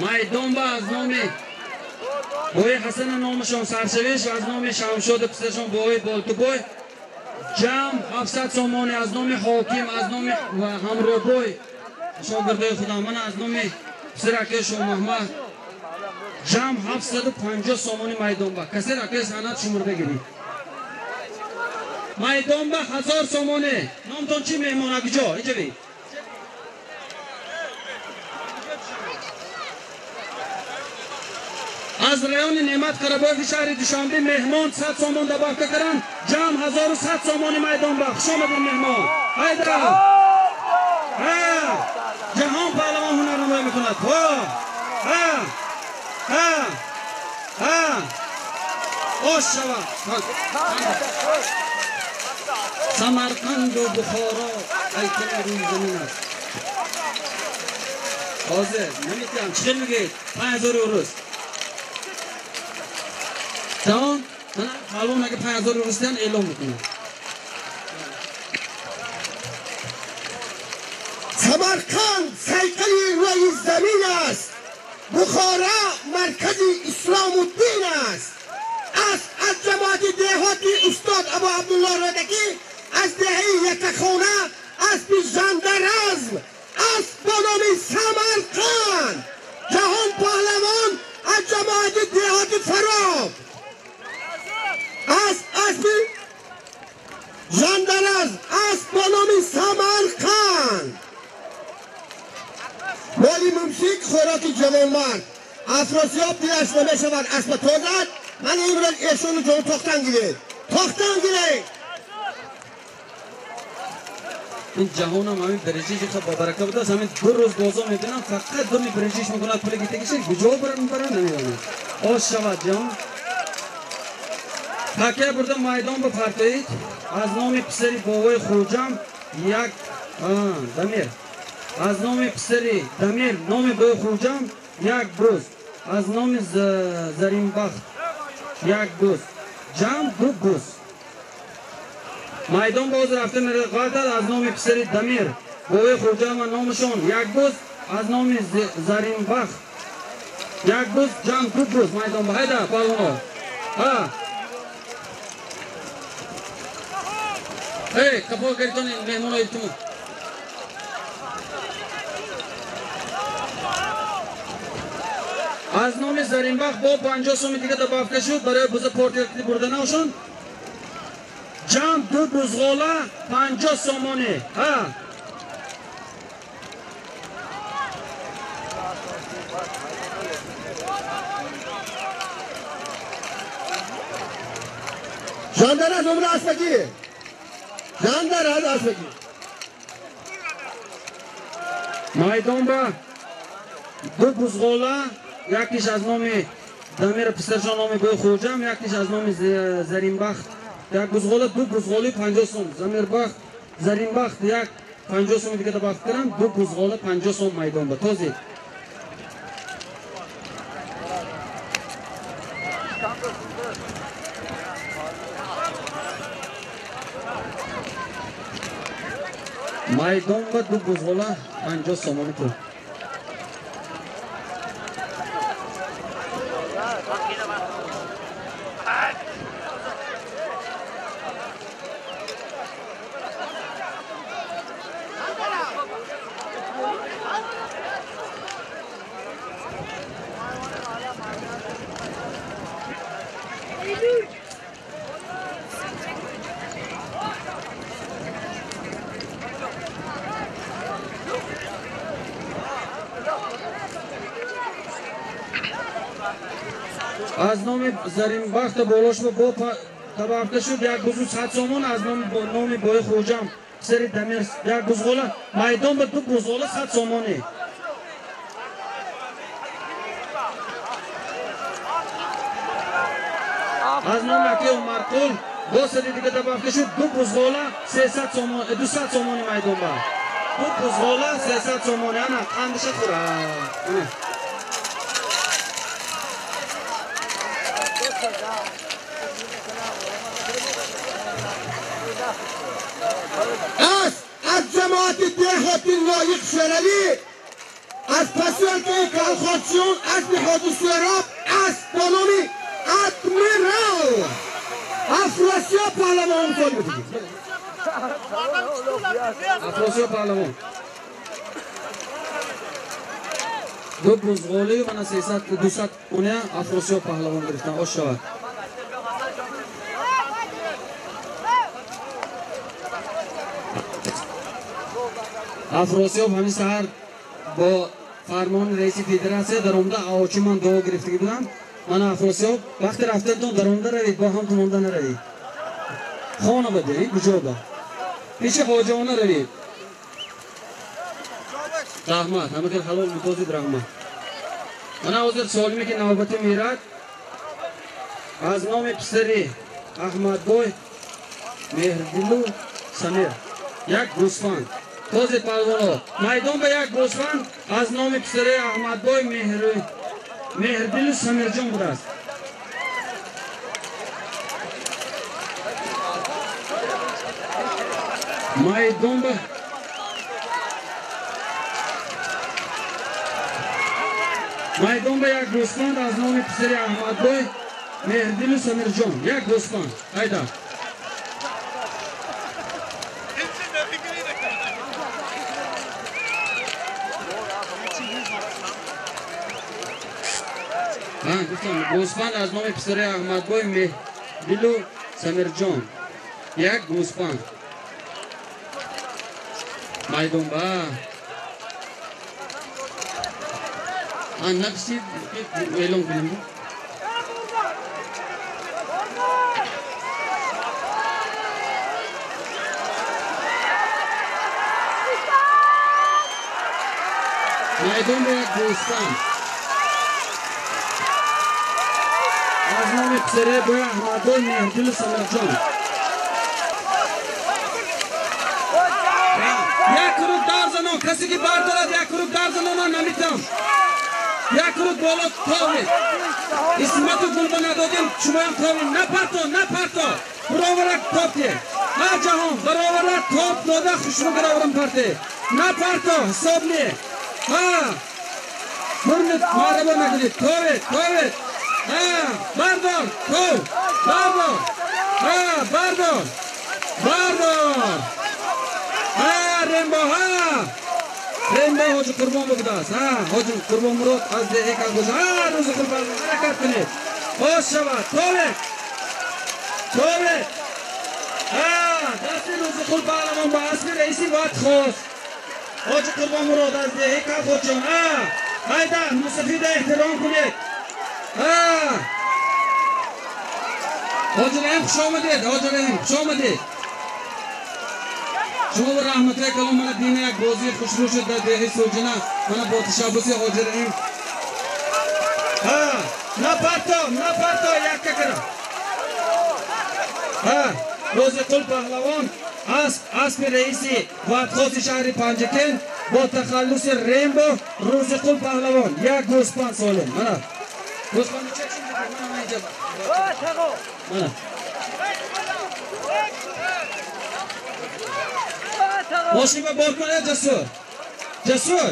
Майдон ба аз номи Бои Ҳасана номашон саршавиш ва аз номи Шамшоду писарашон Бои Болтубой ҷамъ 700 сомонӣ. Аз номи ҳоким, аз номи ҳамроҳбой шогирдои худам, мана аз номи писари акаи Шоҳмаҳмад ҷамъ 750 сомонӣ майдон ба. Касе акаи санъат шумурда гирӣ. Майдон ба 1000 сомонӣ. Номтон чӣ меҳмон? Акиҷо инҷа би. Аз райони Неъмат Қарабоеви шаҳри Душанбе меҳмон 100 сомон добавка карданд, ҷамъ 1100 сомонӣ майдон ба. Хуш омадед меҳмон. Ҳайда. Ҷаҳон паҳлавон ҳунарнамоӣ мекунад. Ош шавад. Самарқанду Бухоро ҳайкали рӯи замин аст. Ҳозир наметиҳам. Чӣ хел мегӯед? 5000 урус. Тамом? Мана паҳлавон агар 5000 урус диҳанд эълон мекунам. Самарқанд сайқали рӯи замин аст. Бухора маркази ислому дин аст. Аз ҷамоати деҳоти устод Абу Абдулло Рӯдакӣ аз деҳаи Якахона аспи Жандаразм, асп бо номи Самарқанд. Ҷаҳон паҳлавон аз ҷамоати деҳоти Фароб аспи Жандаразм, асп бо номи Самарқанд. Моли мумсик хӯроки ҷавонмард. Афросиёб дилаш намешавад аспа тозад. Ман имрӯз эшону ҷон тохтан гиред, тохтан гиред. Ин ҷаҳонам ҳамин бережиш ба барака будааст. Ҳамин ду рӯз бозор мебинам, фақат думи бережиш мекунад, пули гитагиша куҷо мебарад намедонам. Ош шавад ҷаҳон. Такя бурда майдон ба партоид. Аз номи писари бобои Хӯҷам як Дамир. Аз номи писари Дамир номи бобои Хӯҷам як буз. Аз номи Заринбахт як буз. Ҷамъ ду буз. Майдон боз рафта меравад. Аз номи писари Дамир бобои Хӯҷам ва номашон як буз. Аз номи Заринбахт як буз, ҷамъ ду буз. Майдон ба ҳайда палвоно. Эй, қафо гиритон меҳмоно илтимос. Аз номи Заринбахт бо 50 соми дига добавка шуд барои буза портияти бурданашон. Ҷамъ ду бузғола 50 сомонӣ. Жандараз умра аспаки. Жандараз аспаки. Майдон ба ду бузғола, якиш аз номи Дамира писаршон номи бобои Хӯҷам, якиш аз номи Заринбахт Як бузғола, ду бузғоли 50 сом. Замирбахт, Заринбахт як 50 сом дига бахт кардам, ду бузғола 50 сом майдон ба. Тозид. Майдон ба ду бузғола 50 сомони пул. Аз номи Заринбахт болошба бо табафта шуд як бузу 100 сомон аз номи бои Хоҷам сари Дамир як бузғола майдон ба ду бузғола 100 сомонӣ. Аз номи аки Умарқул бо сари дига табафта шуд ду бузғола 300 сомон 200 сомонӣ майдон ба. Ду бузғола 300 сомонӣ. Ана қандиша хӯра. Ана از جماعت деҳоти лоиқ Шералӣ аз посёлкаи Калхотчиён аз деҳоти Суэроб аз бо номи Адмирал Афросиёб Паҳлавон мисол медиҳем. Афросиёб Паҳлавон ду бузғолию мана 300 200 уня Афросиёб Паҳлавон гирифтан. Ош шавад. Афросиёб ҳамин саҳар бо фармони раиси федератсия даромада аочи ман дуо гирифтагӣ будам. Мана Афросиёб вақти рафтанатон даромада равед, бо ҳам тумонда наравед. Хона ба деред, куҷо ба? Пеши ҳоҷиона равед. Раҳмат, ҳама хел ҳалол мутозид раҳмат. Мана ҳозир солиме ки навбати мерад аз номи писари Аҳмадбой Меҳрдилу Самир як гӯсфанд. Тозид палвоно майдон ба як гӯсфанд аз номи писари Аҳмадбой Меҳрдилу Самирҷон будааст. Майдон ба як гӯсфанд аз номи писари Аҳмадбой Меҳрдилу Самирҷон як гӯсфанд. Айда. Гуфтам гӯсфанд аз номи писари Аҳмадбой Меҳдилу Самирҷон як гӯсфанд. Майдон ба нақши эълон кунем. Майдон ба як гӯсфанд аз номи писари бои Аҳмадбой Меҳрдилу Самирҷон. Як круг дар занон, касе ки бардорад як круг дар занон ман наметам. Як круг боло товед. Исмату гулба надодем, шумоям товед. Напарто, напарто. Бароварак топте. Ҳа ҷаҳон, бароварак топ дода хушрӯ бароварам парте. Напарто, ҳисоб не. Ҳа. Мурнит мараба накунед. Товед, товед. Ҳа, бардор, тов, бардор. Ҳа, бардор. Бардор. Ҳа, рембо, ҳа. Рембо ҳоҷи Қурбон будааст. Ҳа, ҳоҷи Қурбон Мурод аз деҳаи Калхоҷа. Ҳа, рӯзи Қурбон ҳаракат кунед. Боз шавад. Товед. Товед. Ҳа, дасти рӯзи Қурбон паҳлавон ба аспи раиси бояд хост. ҳоҷи Қурбон Мурод аз деҳаи Калхоҷон. Ҳа, ҳайда, мусафида эҳтиром кунед. Ҳа. Ҳоҷи Раҳим хуш омадед, ҳоҷи Раҳим хуш омадед. Шумо ба раҳматҳои калон мана дина як бозии хушрӯ шуд дар деҳаи Суҷина. Мана бо ташаббуси ҳоҷи Раҳим. Ҳа, напарто, напарто, якка кара. Ҳа, Розиқул Паҳлавон аспи раиси ватхоси шаҳри Панҷакент бо тахаллуси Рембо Рӯзиқул Паҳлавон як гӯспанд солим. Мана гӯспанди ча чӣ мана инҷа. Мана мошин ба бор кун, Ҷасур. Ҷасур.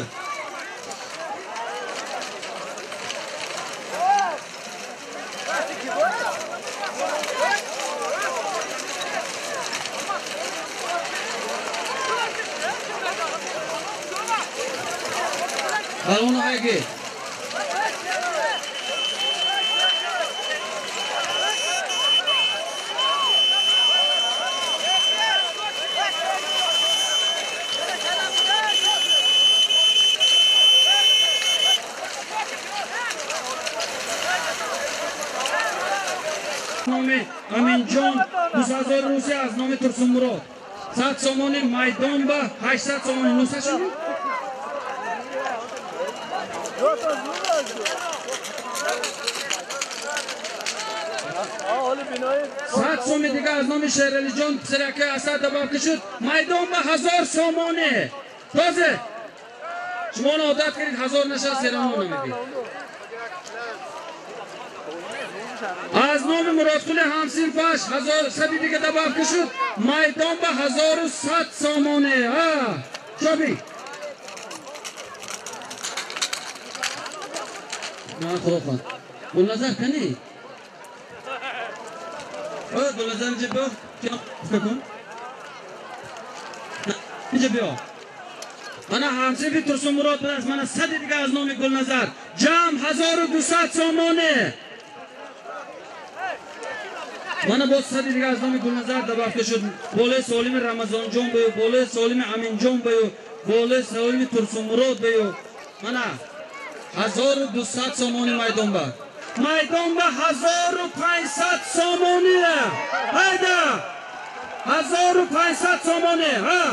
Балону айги. Номи Аминҷон 2000 русия аз номи Турсунмурод 100 сомони, майдон ба 800 сомони, 900 шуд. 100 соми дига аз номи Шералиҷон писаракаи Асад добавка шуд, майдон ба 1000 сомони. Тозе шумоно одат кардед, 1000 наша серамо намебид. Аз номи Муродқули ҳамсинфаш 1100 дига добавка шуд, майдон ба 1100 сомоне. Чоби ман худо хоҳад. Гулназар кани? Гулназар инҷа биё, кун. Инҷа биё. Мана ҳамсинфи Турсунмурод будааст, мана 100 дига аз номи Гулназар. Ҷамъ 1200 сомоне. Мана боз 100 дига аз номи Гулназар добавка шуд. Болои солими Рамазонҷон баю, болои солими Аминҷон баю, болои солими Турсунмурод баю. Мана 1200 сомони майдон ба. Майдон ба 1500 сомони. Ҳайда! 1500 сомони. Ҳа.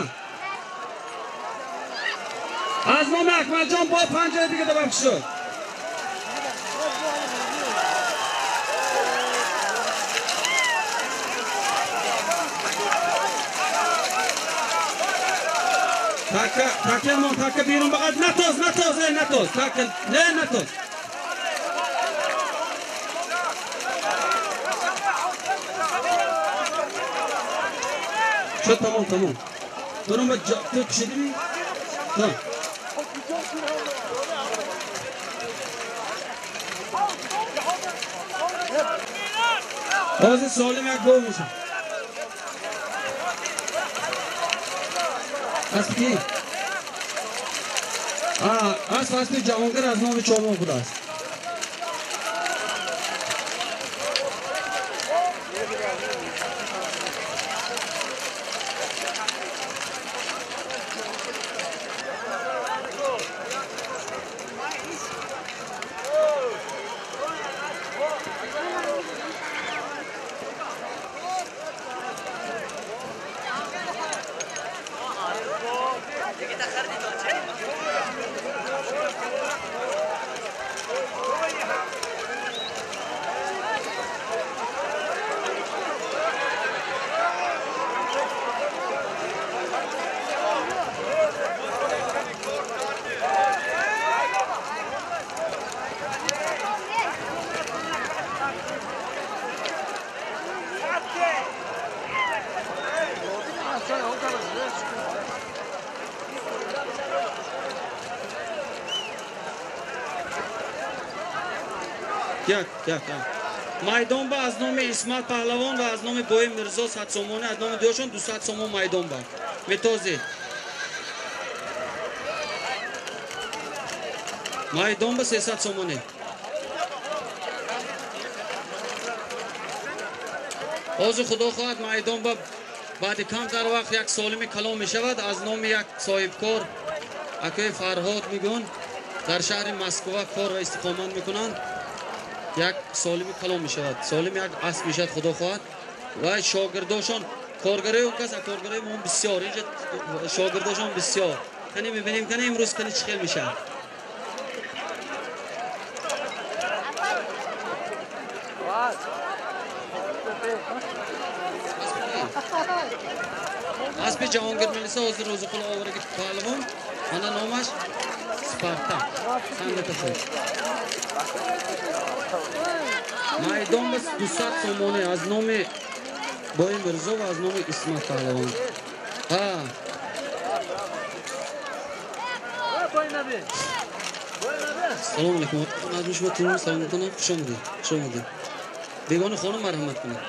Аз номи Акмалҷон бо 50 дига добавка шуд. Така, така мон, така берун багат, натоз, натоз, эй, натоз, така, не, натоз. Шо, тамом, тамом. Берун ба, ту кишидими? Та. Ҳозир солим як гов мешавад. Асп ки? Асп аспи Ҷаҳонгир аз номи Чолмон будааст. Як, як, як. Майдон ба аз номи Исмат Паҳлавон ва аз номи Бои Мирзо 100 сомони, аз номи дуёшон 200 сомон майдон ба. Метозӣ. Майдон ба 300 сомони. Ҳозир худо хоҳад майдон ба баъди камтар вақт як солими калон мешавад аз номи як соҳибкор акои Фарҳод мегӯн дар шаҳри Москва кор ва истиқомат мекунанд. Як солими калон мешавад, солим як асп мешавад худо хоҳад. Ва шогирдошон коргарои он кас, коргарои мо бисёр инҷа шогирдошон бисёр. Кани мебинем, кани имрӯз кани чӣ хел мешавад. Асби Ҷаҳонгир милиса ҳозир Рӯзиқул овораги паҳлавон. Мана номаш Спартак. Сандата хуб. Майдон ба 200 сомонӣ аз номи Бои Мирзо ва аз номи Исмат паҳлавон. Ҳа. Салом алейкум. Назми шумо тимур саломатона хуш омадед. Хуш омадед. Бегони хонум марҳамат кунед.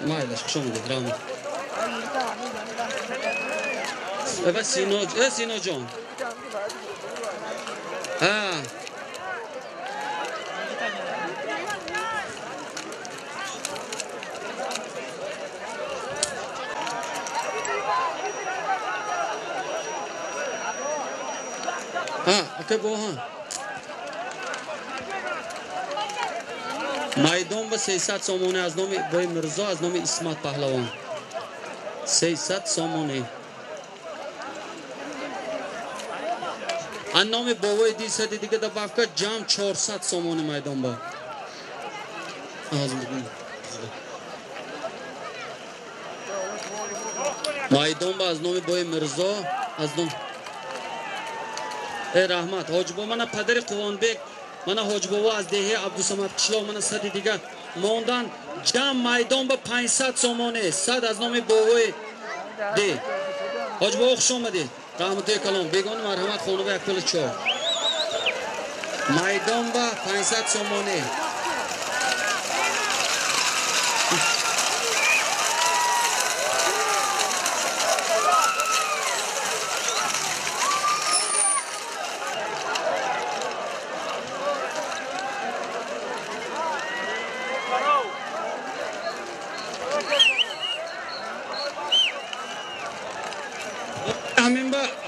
Майлаш, хуш омадед. Раҳмат. Эва Сино, Сино ҷон. Ҳа. Ҳа, ака бо ҳа. Майдон ба 300 сомонӣ аз номи Бои Мирзо, аз номи Исмат паҳлавон. 300 сомонӣ. Аз номи бобои 200 дига добавка ҷамъ 400 сомонӣ майдон ба. Майдон ба аз номи Бои Мирзо, аз ном раҳмат. Ҳоҷибо мана падари Қувонбек, мана Ҳоҷибобо аз деҳаи Абдусамад қишлоқ мана 100 дига мондан. Ҷамъ майдон ба 500 сомонӣ. 100 аз номи бобои де. Ҳоҷибобо хуш омадед. Раҳматои калом. Бегони марҳамат хонуба як пули чой. Майдон ба 500 сомонӣ.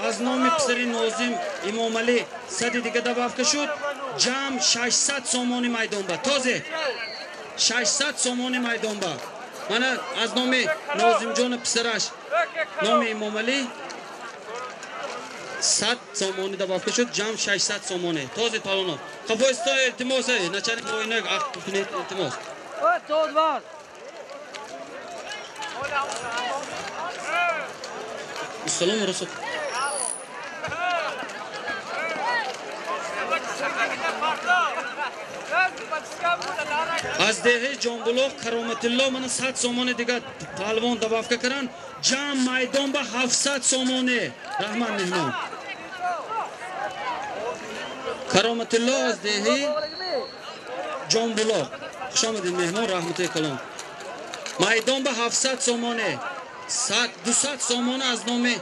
Аз номи писари Нозим Имомалӣ 100 дига добавка шуд. Ҷамъ 600 сомонӣ майдон ба. Тозе 600 сомонӣ майдон ба. Мана аз номи Нозимҷони писараш номи Имомалӣ 100 сомонӣ добавка шуд. Ҷамъ 600 сомонӣ. Тозе палоно. Қафоисто илтимос, начальник воина ақл кунед илтимос. Салом расул. Аз деҳаи Ҷонбулоқ Кароматулло мана 100 сомонӣ дига паҳлавон добавка каранд. Ҷамъ майдон ба 700 сомонӣ. Раҳмат меҳмон. Кароматулло аз деҳаи Ҷонбулоқ. Хуш омадед меҳмон, раҳматои калом. Майдон ба 700 сомонӣ. 200 сомонӣ аз номи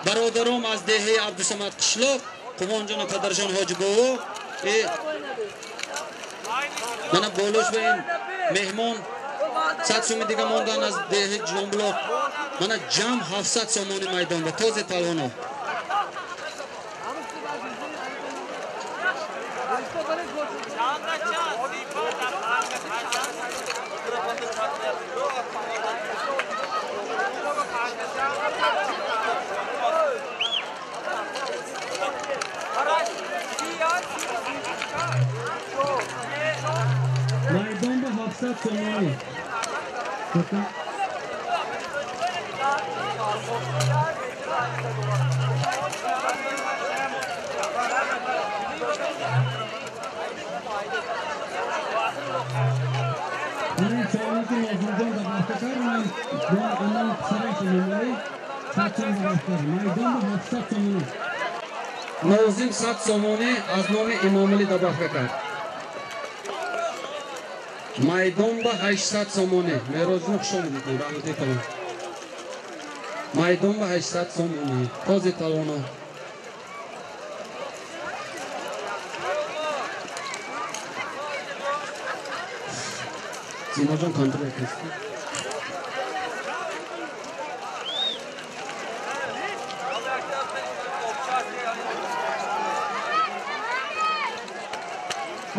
бародаром аз деҳаи Абдусамад қишлоқ, Қувонҷону падарашон Ҳоҷибобо. Мана болош ба ин меҳмон 100 сомонӣ дига мондан аз деҳаи Ҷонбулоқ. Мана ҷамъ 700 сомонӣ майдон ба. Тозе палвоно. Майдон ба 700 сомонӣ. Ман саволе ки Нозимҷон добавка кард, ман бо писараш Имомалӣ 100 сомонӣ добавка кард. Майдон ба 700 сомонӣ. Нозим 100 сомонӣ аз номи Имомалӣ добавка кард. Майдон ба 800 сомонӣ. Меҳроҷон хуш омадед, раҳмати калом. Майдон ба 800 сомонӣ. Този талоно. Синоҷон контрол кунед.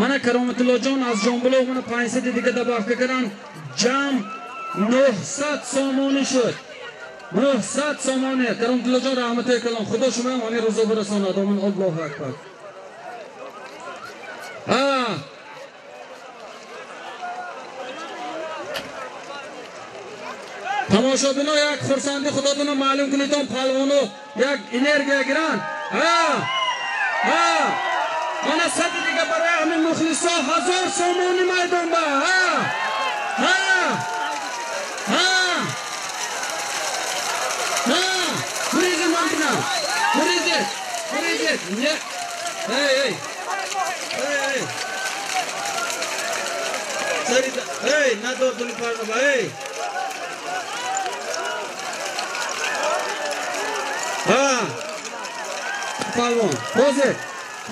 Мана Кароматуллоҷон аз Ҷонбулоқ мана 500 дига добавка кардан. Ҷамъ 900 сомонӣ шуд. 900 сомонӣ. Кароматуллоҷон раҳматои калом. Худо шумоям ҳамин рӯзо бирасонад. Омин. Аллоҳу акбар. Тамошобино як хурсанди худотонро маълум кунедон, палвоно як энергия гиранд. Ҳа, ҳа, мана сади дига барои ҳамин мухлисо 1000 сомони майдон ба. Ҳа, ҳа, ҳа, ҳа, гурезед ман бинам, гурезед, гурезед. Не, эй, эй, эй, эй, эй, надор дуни парноба, эй. Ҳа, палвон, ҳозир,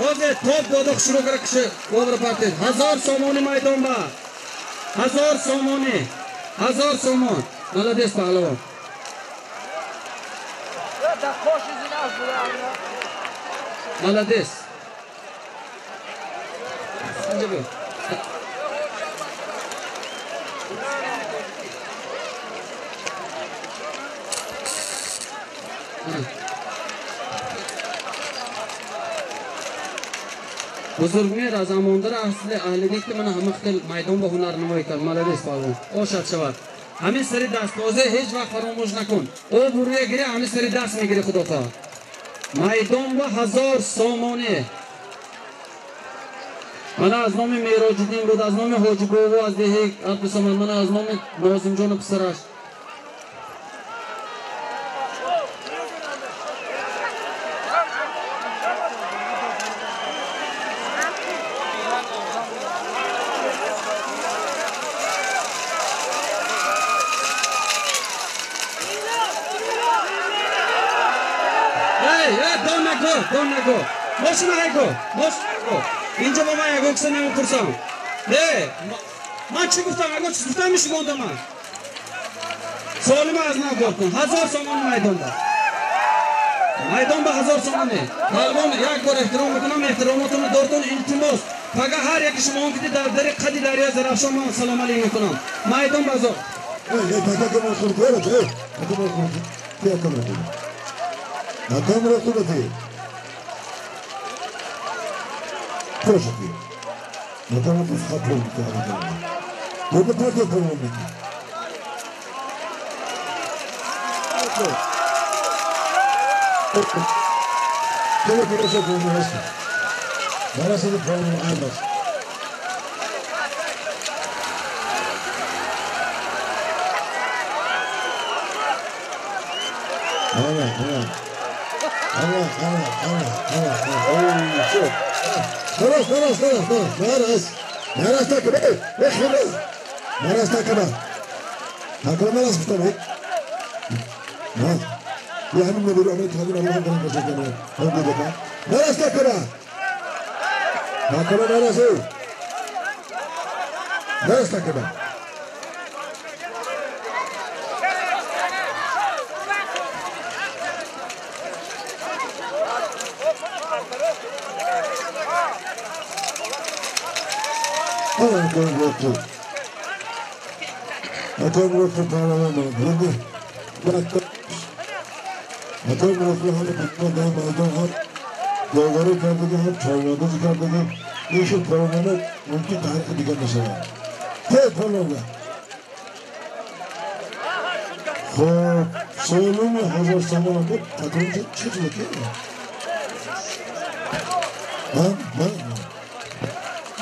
ҳозир топ дода хушрӯ кара киши обра партед. 1000 сомони майдон ба. 1000 сомони, 1000 сомон. Молодец, паҳлавон. Молодец. Инҷа биё. Бузургмер аз амондара асли аҳлидикти мана ҳама хел майдон ба ҳунарнамоӣ кард. Молодец, паҳлавон. Ошад шавад. Ҳамин сари дастбозӣ ҳеҷ вақт фаромӯш накун. Об рӯя гирӣ, ҳамин сари даст мегирӣ, худо хоҳад. Майдон ба 1000 сомонӣ. Мана аз номи Мероҷиддин буд, аз номи Ҳоҷибобо аз деҳаи Абдусамад, мана аз номи Нозимҷону писараш. Дон наго. Мошина ҳайго, мошина ҳайго. Инҷо ба ман ягон киса намепурсам. Не, ман чӣ гуфтам? Ягон чиз гуфтам мешумонда ман? Суолима аз нав бор кун. 1000 сомони майдон ба. Майдон ба 1000 сомони. Палвон як бор эҳтиром мекунам, эҳтиромотонро дортон, илтимос. Пага ҳар яки шумо он киди дар дари қади дарёи Зарафшон ман салом алейк мекунам. Майдон ба 1000. Proszę cię. No to na to schaplą mi to, ale to. No to po mi. Proszę cię, Zaraz sobie problem Albert. Allah, Allah. Allah, Allah, Allah, Allah, Allah. خلاص خلاص خلاص خلاص خلاص خلاص تاكل ايه خلاص خلاص تاكل تاكل خلاص بتاعك ها يا عم النبي عملت هذول الله خلاص خلاص تاكل تاكل خلاص خلاص تاكل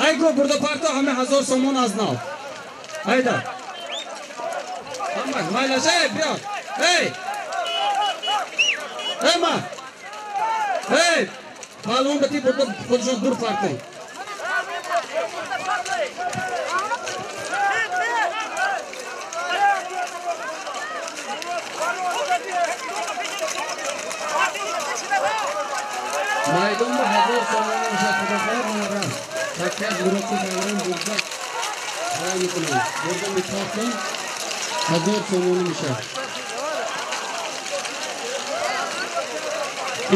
Айго бурда парто ҳама 1000 сомон аз нав. Айда. Ҳама майлаш, эй биё. Эй! Эй ма. Эй! Палвон бати бурда худшон дур парто. Майдон ба 1000 сомон мешад, худо хоҳад мана рафт. Такяш гурӯҳи палвон бурда ҳай мекунанд. Бурда метохтанд, 1000 сомонӣ мешавад.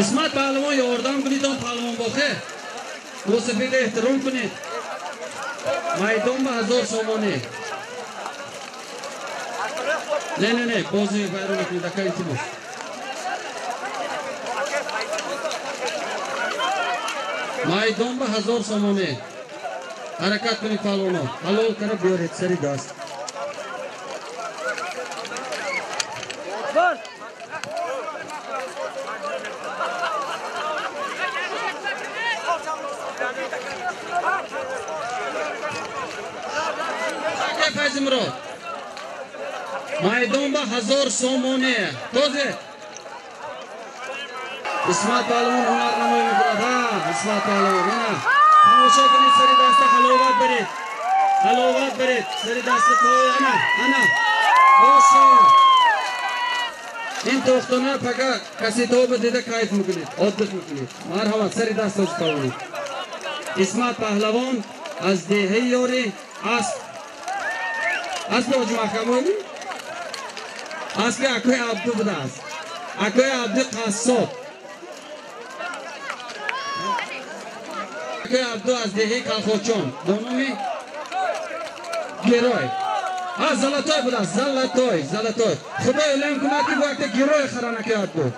Исмат паҳлавон ёрдам кунед он паҳлавон бохе. Мусафида эҳтиром кунед. Майдон ба 1000 сомонӣ. Не, не, не, бози вайрон мекунед, ака илтимос. Майдон ба 1000 сомонӣ. Ҳаракат кунед паҳлавоно. Ҳалол кара биёред сари даст. Файзимурод майдон ба 1000 сомонӣ. Тозе Исмат паҳлавон ҳунарнамоӣ мекунад. Ҳа, Исмат паҳлавон, ана тамошо кунед, сари даста ҳаловат баред, ҳаловат баред, сари даста той, ана, ана, оша. Ин тохтона пага каси тоба дида кайф мекунед, отдых мекунед. Марҳамат, сари даст ҳоҷи паҳлавон. Исмат паҳлавон аз деҳаи ёри асп, асби ҳоҷи маҳкамони, аспи акои Абду будааст. Акои Абду қассоб. Акои Абду аз деҳаи Калхочон бо номи Герой. А, Золотой будааст, Золотой, Золотой. Худо эълон кунад, ки бо якта герой харан акои Абду.